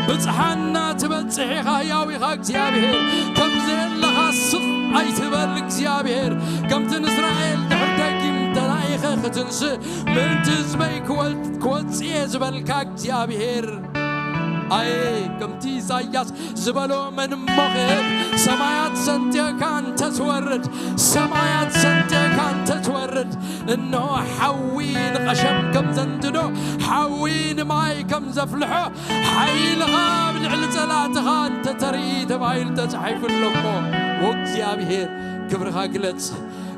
ብጽሓና፣ ትበጽሕ ኢኻ፣ ህያው ኢኻ እግዚኣብሔር። ከም ዘየለኻ ስቕ ኣይትበል እግዚኣብሔር። ከምቲ ንእስራኤል ድሕሪ ደጊም ተላኢኸ ክትንስእ ምእንቲ ህዝበይ ክወ-፣ ክወጽእ እየ ዝበልካ እግዚኣብሔር። ኣየ ከምቲ ኢሳያስ ዝበሎ መን እሞ ክህብ? ሰማያት ሰንጢቕካ እንተትወርድ፣ ሰማያት ሰንጢቕካ እንተትወርድ፣ እንሆ ሓዊ ንቐሸም ከም ዘንድዶ፣ ሓዊ ንማይ ከም ዘፍልሖ፣ ሓይልኻ ኣብ ልዕሊ ጸላእትኻ እንተ ተርኢ ተባሂሉ ተጻሒፉ ኣሎ እሞ፣ ኦ እግዚኣብሔር፣ ክብርኻ ግለጽ፣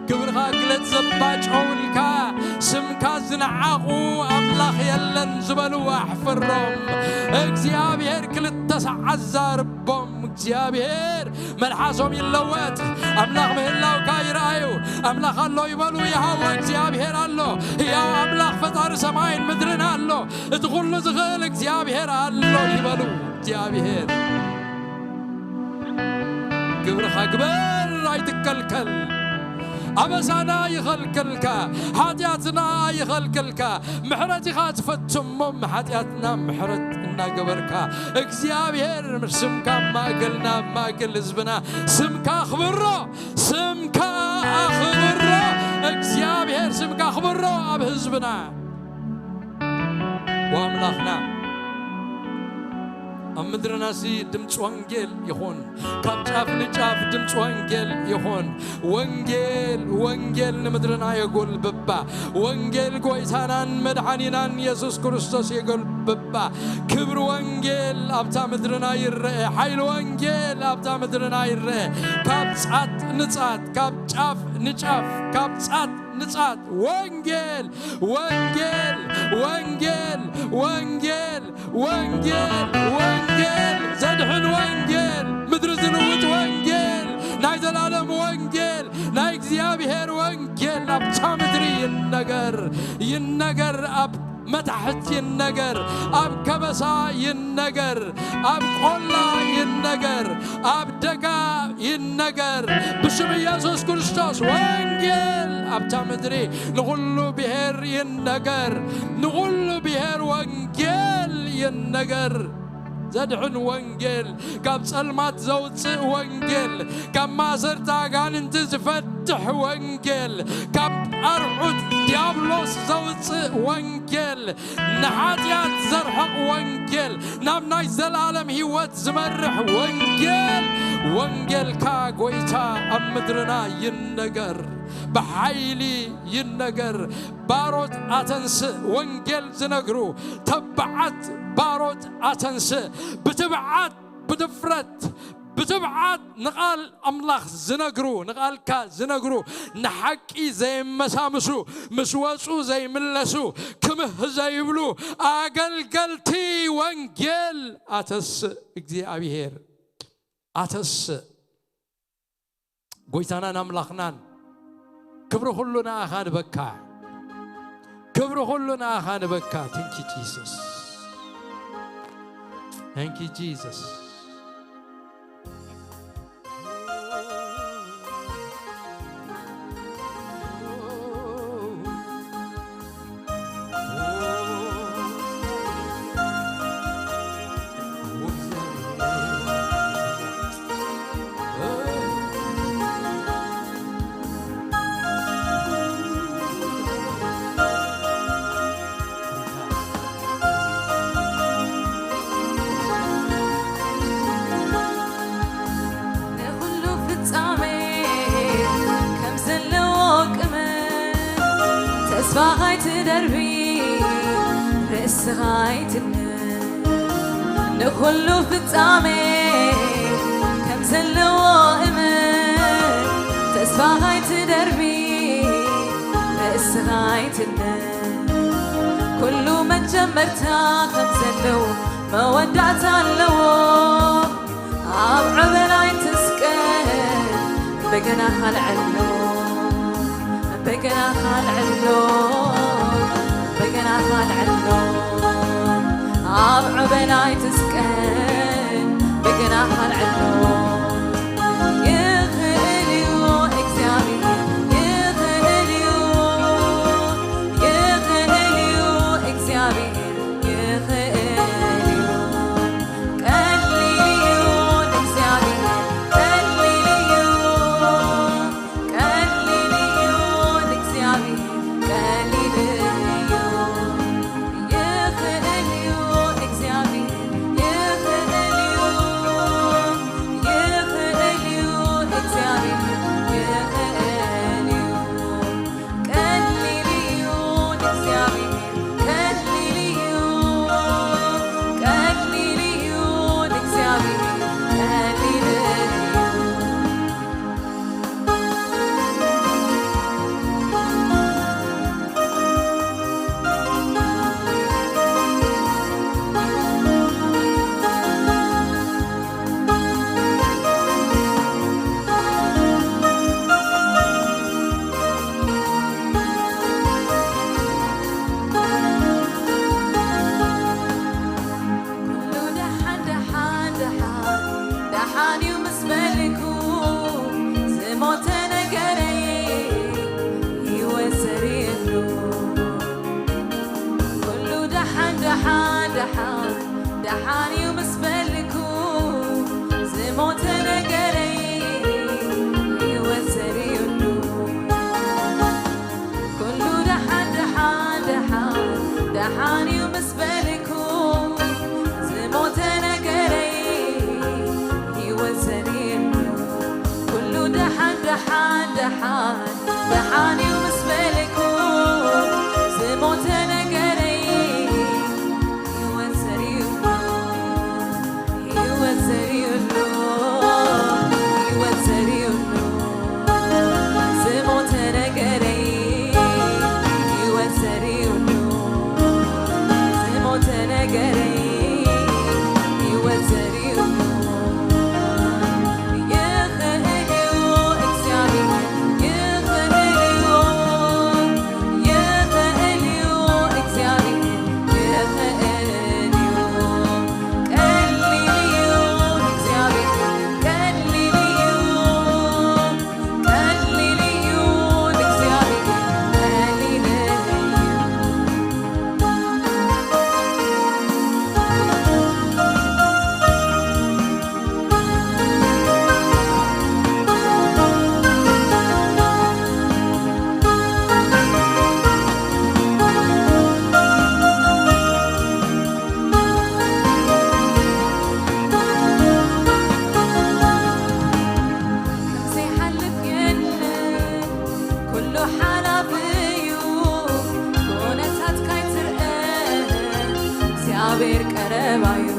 ክብርኻ ግለጽ። ዘባጨውልካ፣ ስምካ ዝነዓቑ ኣምላኽ የለን ዝበሉ ኣሕፍሮም። እግዚኣብሔር ክልተ ሰዓት ዛርቦም። እግዚኣብሔር መልሓሶም ይለወጥ። ኣምላኽ ምህላውካ ይረኣዩ። ኣምላኽ ኣሎ ይበሉ፣ ይሃወ እግዚኣብሔር ኣሎ። ህያው ኣምላኽ ፈጣሪ ሰማይን ምድርን ኣሎ። እቲ ኩሉ ዝኽእል እግዚኣብሔር ኣሎ ይበሉ። እግዚኣብሔር ግብርኻ ግበር፣ ኣይትከልከል። ኣበሳና ይኸልክልካ፣ ሓጢኣትና ይኸልክልካ። ምሕረት ኢኻ ትፈቱ እሞ፣ ሓጢኣትና ምሕረት እናገበርካ፣ እግዚኣብሔር ስምካ ኣብ ማእከልና፣ ኣብ ማእከል ህዝብና ስምካ ኣኽብሮ፣ ስምካ ኣኽብሮ። እግዚኣብሔር ስምካ ኣኽብሮ ኣብ ህዝብና። ወኣምላኽና፣ ኣብ ምድርናሲ ድምፂ ወንጌል ይኹን፣ ካብ ጫፍ ንጫፍ ድምፂ ወንጌል ይኹን። ወንጌል፣ ወንጌል ንምድርና የጎልብባ። ወንጌል ጎይታናን መድሓኒናን የሱስ ክርስቶስ የጎልብባ። ክብሪ ወንጌል ኣብታ ምድርና ይረአ። ሓይሊ ወንጌል ኣብታ ምድርና ይረአ። ካብ ጻት ንጻት፣ ካብ ጫፍ ንጫፍ፣ ካብ ጻት ንጻት ወንጌል፣ ወንጌል፣ ወንጌል፣ ወንጌል፣ ወንጌል፣ ወንጌል፣ ዘድሕን ወንጌል፣ ምድሪ ዝልውጥ ወንጌል፣ ናይ ዘላለም ወንጌል፣ ናይ እግዚኣብሔር ወንጌል ኣብታ ምድሪ ይነገር፣ ይነገር፣ ኣብ መታሕት ይነገር፣ ኣብ ከበሳ ይነገር፣ ኣብ ቆላ ይነገር፣ ኣብ ደጋ ይነገር። ብሽም ኢየሱስ ክርስቶስ ወንጌል ኣብታ ምድሪ ንኹሉ ብሔር ይነገር፣ ንኹሉ ብሔር ወንጌል ይነገር። ዘድሕን ወንጌል፣ ካብ ጸልማት ዘውጽእ ወንጌል፣ ካብ ማእሰርቲ ኣጋንንቲ ዝፈትሕ ወንጌል፣ ካብ ኣርዑት ዲያብሎስ ዘውጽእ ወንጌል፣ ንሓጢኣት ዘርሕቕ ወንጌል፣ ናብ ናይ ዘላለም ህይወት ዝመርሕ ወንጌል፣ ወንጌልካ ጎይታ ኣብ ምድርና ይነገር፣ ብሓይሊ ይነገር። ባሮት ኣተንስእ፣ ወንጌል ዝነግሩ ተባዓት ባሮት ኣተንስእ፣ ብትብዓት፣ ብድፍረት፣ ብትብዓት ንቓል ኣምላኽ ዝነግሩ፣ ንቓልካ ዝነግሩ፣ ንሓቂ ዘየመሳምሱ፣ ምስ ወጹ ዘይምለሱ፣ ክምህ ዘይብሉ ኣገልገልቲ ወንጌል ኣተስእ እግዚኣብሔር፣ ኣተስእ። ጎይታናን ኣምላኽናን፣ ክብሪ ኩሉ ንኣኻ ንበካ፣ ክብሪ ኩሉ ንኣኻ ንበካ። Thank you Jesus, thank you Jesus። ንኹሉ ፍጻሜ ከም ዘለዎ ቅመም፣ ተስፋ ኻይትደርቢ ርእስኻ ኣይትነ። ንኹሉ ፍጻሜ ከም ዘለዎ እመን፣ ተስፋ ኻይትደርቢ ርእስኻ ኣይትነ። ኩሉ መጀመርታ ከም ዘለዎ መወዳእታ ኣለዎ። ኣብ ዕበላይ ትስቀል በገናኻ ልዕሎ፣ በገናኻ ልዕሎ፣ በገናኻ ልዕሎ። ኣብ ዕበላይ ትስቀል በገናኻ ልዕሎ። ይኽእል እዩ እግዚኣብሔር፣ ይኽእል እዩ፣ ይኽእል እዩ እግዚኣብሔር፣ ይኽእል እዩ። ቀሊል እዩ ንእግዚኣብሔር፣ ቀሊል እዩ፣ ደሓን ደሓን እዩ ምስ በልኩ፣ ዝሞተ ነገረይ ህይወት ዘሪኡሉ፣ ህይወት ዘሪኡሉ፣ ህይወት ዘሪኡሉ፣ ዝሞተ ነገረይ ህይወት ዘሪኡሉ፣ ዝሞተ ነገረይ ህይወት ዘሪኡሉ። ይኽእል እዩ እግዚኣብሔር፣ ይኽእል እዩ፣ ይኽእል እዩ እግዚኣብሔር፣ ይኽእል እዩ። ቀሊል እዩ እግዚኣብሔር፣ ቀሊል እዩ፣ ቀሊል እዩ ንእግዚኣብሔር፣ ቀሊል እዩ። ዘይሓልፍ የለን፣ ኩሉ ሓላፊ እዩ፣ ኩነታት ካይትርአ፣ እግዚኣብሔር ቀረባ እዩ።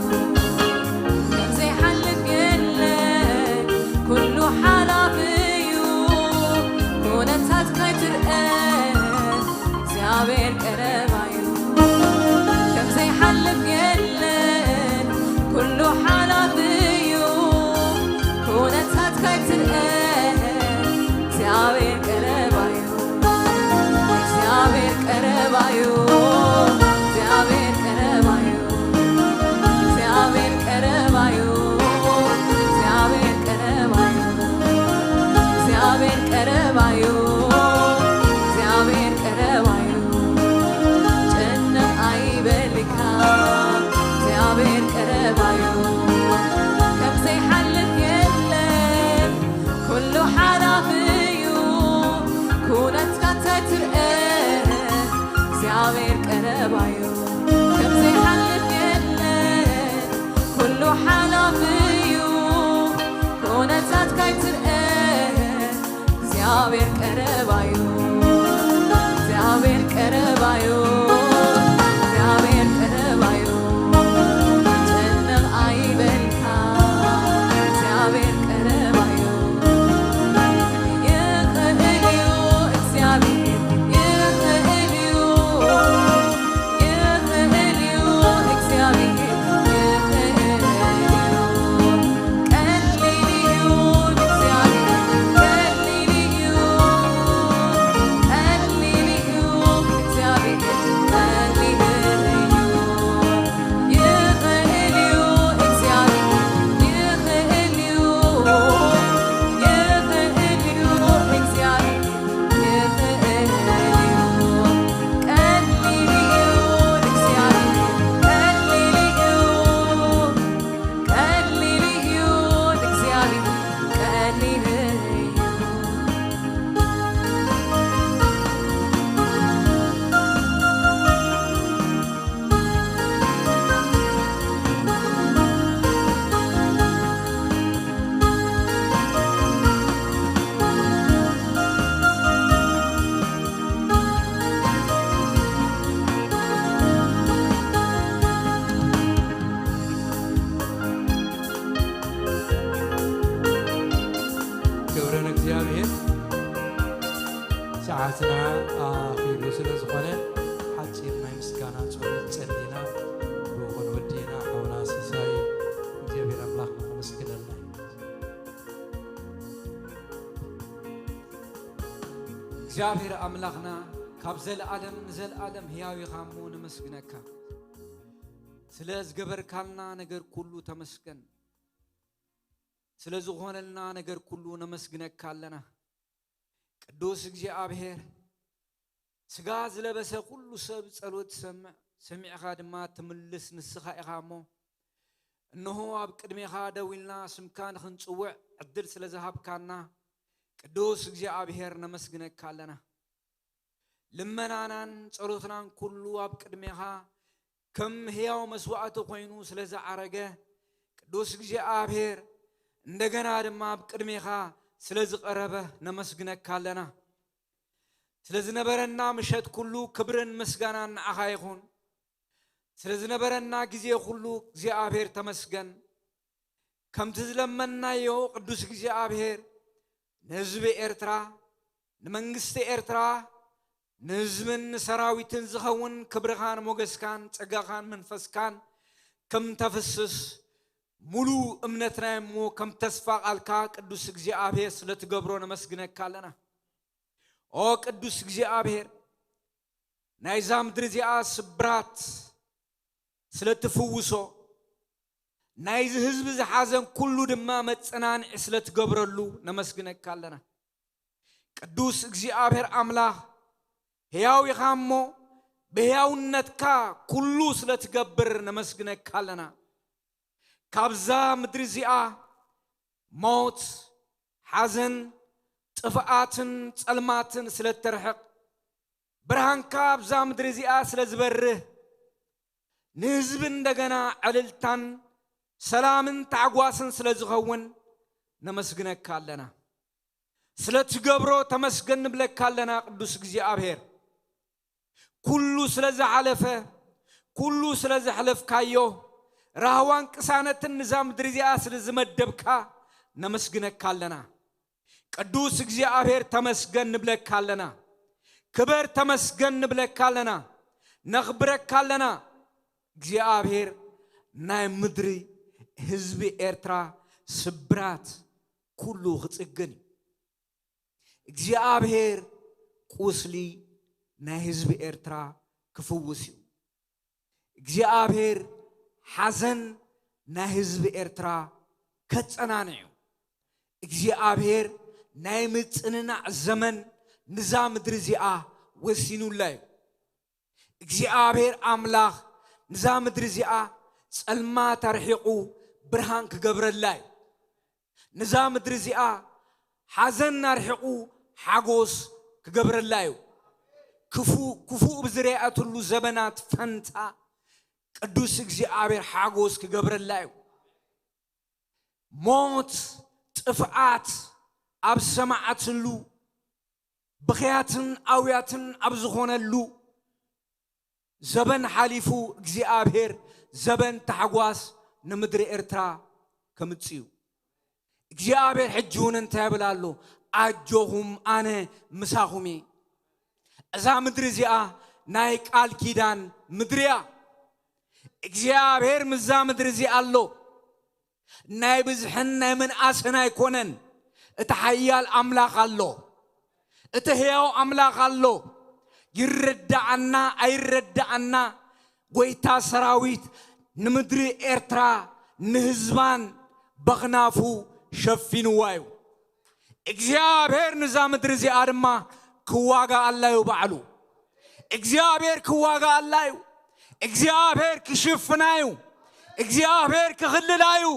ከም ዘይሓልፍ የለን፣ ኩሉ ሓላፊ እዩ፣ ኩነታት ካይትርአ፣ እግዚኣብሔር ቀረባ እዩ። ከም ዘይሓልፍ የለን፣ ኩሉ ሓላፊ እዩ፣ ኩነታት ካይትርአ፣ እግዚኣብሔር ቀረባ እዩ። እግዚኣብሔር ቀረባ እዩ። እግዚኣብሔር ቀረባ እዩ። እግዚኣብሔር ቀረባ እዩ። እግዚኣብሔር ቀረባ እዩ። እግዚኣብሔር ቀረባ እዩ። እግዚኣብሔር ቀረባ እዩ። ጨነቕ ኣይበልካ፣ እግዚኣብሔር ቀረባ እዩ። ከም ዘይሓልፍ የለን፣ ኩሉ ሓላፊ እዩ። ኩነትካ እንታይ ትርአ፣ እግዚኣብሔር ቀረባ እዩ። ከም ዘይሓልፍ የለን፣ ኩሉ ሓላፊ እዩ። ኩነታትካ ኣይትርአ፣ እግዚኣብሔር ቀረባ እዩ። እግዚኣብሔር ቀረባ እዩ። እግዚኣብሔር ቀረባ እዩ። ጨነቕ ኣይበልካ፣ እግዚኣብሔር ቀረባ እዩ። ይኽእል እዩ እግዚኣብሔር፣ ይኽእል እዩ። ይኽእል እዩ እግዚኣብሔር፣ ይኽእል እዩ። ቀሊል እዩ ንእግዚኣብሔር፣ ቀሊል እዩ፣ ቀሊል እዩ ንእግዚኣብሔር፣ ቀሊል እዩ። ይኽእል እዩ እግዚኣብሔር፣ ይኽእል እዩ፣ ይኽእል እዩ እግዚኣብሔር። ክብሪ ንእግዚኣብሔር። ሰዓትና ኣኺሉ ስለ ዝኾነ፣ ሓጺር ናይ ምስጋና ጸሎት ጸሊና፣ ብኡ ክንወዲ ኢና። ሓውና ሲሳይ፣ እግዚኣብሔር ኣምላኽ ንኸመስግነልና እዩ። እግዚኣብሔር ኣምላኽና፣ ካብ ዘለኣለም ንዘለኣለም ህያው ኢኻ እሞ ነመስግነካ። ስለ ዝገበርካልና ነገር ኩሉ ተመስገን። ስለ ዝኾነልና ነገር ኩሉ ነመስግነካ ኣለና። ቅዱስ እግዚኣብሔር፣ ስጋ ዝለበሰ ኩሉ ሰብ ጸሎት ትሰምዕ፣ ሰሚዕኻ ድማ ትምልስ ንስኻ ኢኻ እሞ፣ እንሆ ኣብ ቅድሜኻ ደው ኢልና ስምካ ንኽንጽውዕ ዕድል ስለ ዝሃብካና፣ ቅዱስ እግዚኣብሔር ነመስግነካ ኣለና። ልመናናን ጸሎትናን ኩሉ ኣብ ቅድሜኻ ከም ህያው መስዋእቲ ኮይኑ ስለ ዝዓረገ፣ ቅዱስ እግዚኣብሔር፣ እንደገና ድማ ኣብ ቅድሜኻ ስለ ዝቐረበ ነመስግነካ ኣለና። ስለ ዝነበረና ምሸት ኩሉ ክብርን ምስጋናን ንዓኻ ይኹን። ስለ ዝነበረና ግዜ ኩሉ እግዚኣብሔር ተመስገን። ከምቲ ዝለመንናዮ ቅዱስ እግዚኣብሔር ንህዝቢ ኤርትራ፣ ንመንግስቲ ኤርትራ፣ ንህዝብን ንሰራዊትን ዝኸውን ክብርኻን ሞገስካን ጸጋኻን መንፈስካን ከም ተፍስስ ሙሉ እምነትና እሞ ከም ተስፋ ቃልካ ቅዱስ እግዚኣብሔር ስለ ትገብሮ ነመስግነካ ኣለና። ኦ ቅዱስ እግዚኣብሔር፣ ናይዛ ምድሪ እዚኣ ስብራት ስለ ትፍውሶ፣ ናይዚ ህዝቢ ዝሓዘን ኩሉ ድማ መጸናንዒ ስለ ትገብረሉ ነመስግነካ ኣለና። ቅዱስ እግዚኣብሔር ኣምላኽ፣ ሕያው ኢኻ እሞ ብሕያውነትካ ኩሉ ስለ ትገብር ነመስግነካ ኣለና። ካብዛ ምድሪ እዚኣ ሞት፣ ሓዘን፣ ጥፍኣትን ጸልማትን ስለ እተርሕቕ፣ ብርሃንካ ኣብዛ ምድሪ እዚኣ ስለ ዝበርህ፣ ንህዝቢ እንደገና ዕልልታን ሰላምን ታዕጓስን ስለ ዝኸውን ነመስግነካ ኣለና። ስለ ትገብሮ ተመስገን ንብለካ ኣለና ቅዱስ እግዚኣብሔር። ኩሉ ስለ ዝሓለፈ፣ ኩሉ ስለ ዘሕለፍካዮ፣ ራህዋን ቅሳነትን ንዛ ምድሪ እዚኣ ስለ ዝመደብካ ነመስግነካ ኣለና። ቅዱስ እግዚኣብሔር ተመስገን ንብለካ ኣለና። ክበር ተመስገን ንብለካ ኣለና። ነኽብረካ ኣለና። እግዚኣብሔር ናይ ምድሪ ህዝቢ ኤርትራ ስብራት ኩሉ ክጽግን እዩ። እግዚኣብሔር ቁስሊ ናይ ህዝቢ ኤርትራ ክፍውስ እዩ። እግዚኣብሔር ሓዘን ናይ ህዝቢ ኤርትራ ከጸናንዕ እዩ። እግዚኣብሔር ናይ ምጽንናዕ ዘመን ንዛ ምድሪ እዚኣ ወሲኑላ እዩ። እግዚኣብሔር ኣምላኽ ንዛ ምድሪ እዚኣ ጸልማት ኣርሒቑ ብርሃን ክገብረላ እዩ። ንዛ ምድሪ እዚኣ ሓዘን ኣርሒቑ ሓጎስ ክገብረላ እዩ። ክፉ-፣ ክፉእ ብዝረኣየትሉ ዘበናት ፈንታ ቅዱስ እግዚኣብሔር ሓጎስ ክገብረላ እዩ። ሞት፣ ጥፍኣት ኣብ ዝሰማዓትሉ፣ ብኽያትን ኣውያትን ኣብ ዝኾነሉ ዘበን ሓሊፉ እግዚኣብሔር ዘበን ታሕጓስ ንምድሪ ኤርትራ ከምጽእ እዩ። እግዚኣብሔር ሕጂ እውን እንታይ ይብል ኣሎ? ኣጆኹም ኣነ ምሳኹም እየ። እዛ ምድሪ እዚኣ ናይ ቃል ኪዳን ምድሪ እያ። እግዚኣብሔር ምስዛ ምድሪ እዚኣ ኣሎ። ናይ ብዝሕን ናይ ምንኣስን ኣይኮነን። እቲ ሓያል ኣምላኽ ኣሎ። እቲ ህያው ኣምላኽ ኣሎ። ይረዳኣና ኣይረዳኣና፣ ጎይታ ሰራዊት ንምድሪ ኤርትራ ንህዝባን በኽናፉ ሸፊንዋ እዩ። እግዚኣብሔር ንዛ ምድሪ እዚኣ ድማ ክዋጋኣላ እዩ ባዕሉ። እግዚኣብሔር ክዋጋኣላ እዩ። እግዚኣብሔር ክሽፍና እዩ። እግዚኣብሔር ክኽልላ እዩ።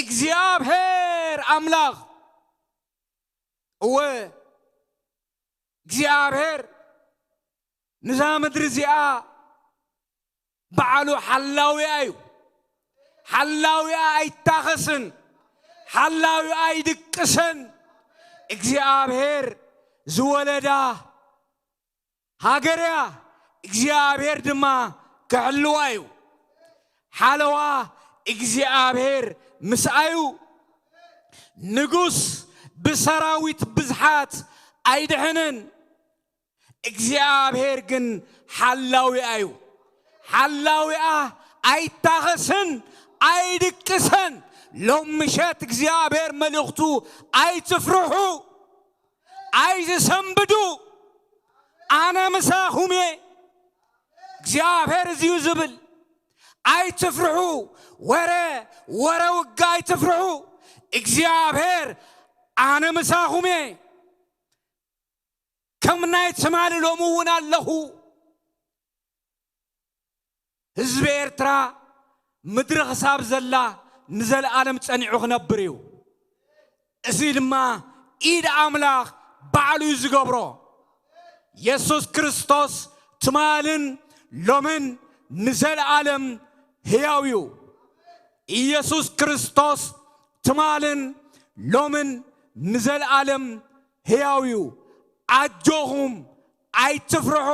እግዚኣብሔር ኣምላኽ፣ እወ፣ እግዚኣብሔር ንዛ ምድሪ እዚኣ ባዕሉ ሓላዊኣ እዩ። ሓላዊኣ ኣይታኸስን፣ ሓላዊኣ ኣይድቅሰን። እግዚኣብሔር ዝወለዳ ሃገር እያ፣ እግዚኣብሔር ድማ ክሕልዋ እዩ። ሓለዋ እግዚኣብሔር ምስኣ እዩ። ንጉስ ብሰራዊት ብዝሓት ኣይድሕንን፣ እግዚኣብሔር ግን ሓላዊኣ እዩ። ሓላዊኣ ኣይታኸስን፣ ኣይድቅሰን። ሎም ምሸት እግዚኣብሔር መልእኽቱ ኣይትፍርሑ፣ ኣይትሰንብዱ፣ ኣነ ምሳኹም እየ። እግዚኣብሔር እዚ እዩ ዝብል። ኣይትፍርሑ፣ ወረ፣ ወረ ውጋ ኣይትፍርሑ። እግዚኣብሔር ኣነ ምሳኹም እየ። ከም ናይ ትማሊ ሎሚ እውን ኣለኹ። ህዝቢ ኤርትራ ምድሪ ክሳብ ዘላ ንዘለኣለም ጸኒዑ ክነብር እዩ። እዚ ድማ ኢድ ኣምላኽ ባዕሉ እዩ ዝገብሮ። የሱስ ክርስቶስ ትማልን ሎምን ንዘለኣለም ህያው እዩ። ኢየሱስ ክርስቶስ ትማልን ሎምን ንዘለኣለም ህያው እዩ። ኣጆኹም ኣይትፍርሑ፣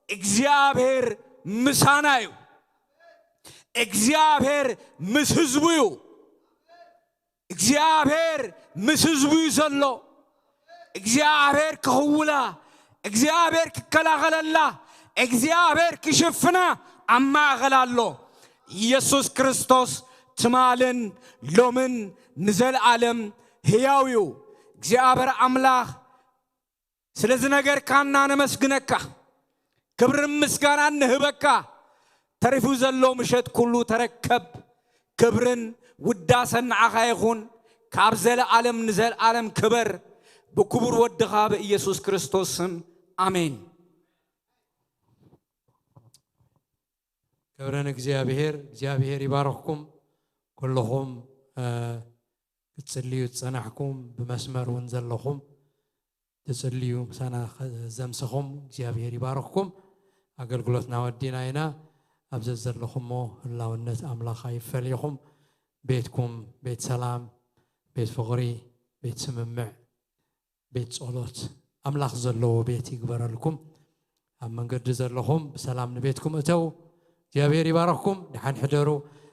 እግዚኣብሔር ምሳና እዩ። እግዚኣብሔር ምስ ህዝቡ እዩ። እግዚኣብሔር ምስ ህዝቡ እዩ ዘሎ። እግዚኣብሔር ክኽውላ፣ እግዚኣብሔር ክከላኸለላ፣ እግዚኣብሔር ክሽፍና ኣብ ማእኸል ኣሎ። ኢየሱስ ክርስቶስ ትማልን ሎምን ንዘለኣለም ህያው እዩ። እግዚኣብሔር ኣምላኽ ስለዚ ነገርካና ነመስግነካ፣ ክብርን ምስጋናን ንህበካ። ተሪፉ ዘሎ ምሸት ኩሉ ተረከብ። ክብርን ውዳሰን ንዓኻ ይኹን። ካብ ዘለኣለም ንዘለኣለም ክበር። ብክቡር ወድኻ ብኢየሱስ ክርስቶስ ስም ኣሜን። ክብረ ንእግዚኣብሔር። እግዚኣብሔር ይባርኽኩም። ኩልኹም ክትጽልዩ ዝጸናሕኩም፣ ብመስመር እውን ዘለኹም ትጽልዩ ምሳና ዘምሰኹም እግዚኣብሔር ይባርኽኩም። ኣገልግሎትና ወዲና ኢና። ኣብ ዘዘለኹሞ ህላውነት ኣምላኽ ኣይፈለየኹም። ቤትኩም ቤት ሰላም፣ ቤት ፍቕሪ፣ ቤት ስምምዕ፣ ቤት ጸሎት ኣምላኽ ዘለዎ ቤት ይግበረልኩም። ኣብ መንገዲ ዘለኹም ብሰላም ንቤትኩም እተው። እግዚኣብሔር ይባርኽኩም። ደሓን ሕደሩ።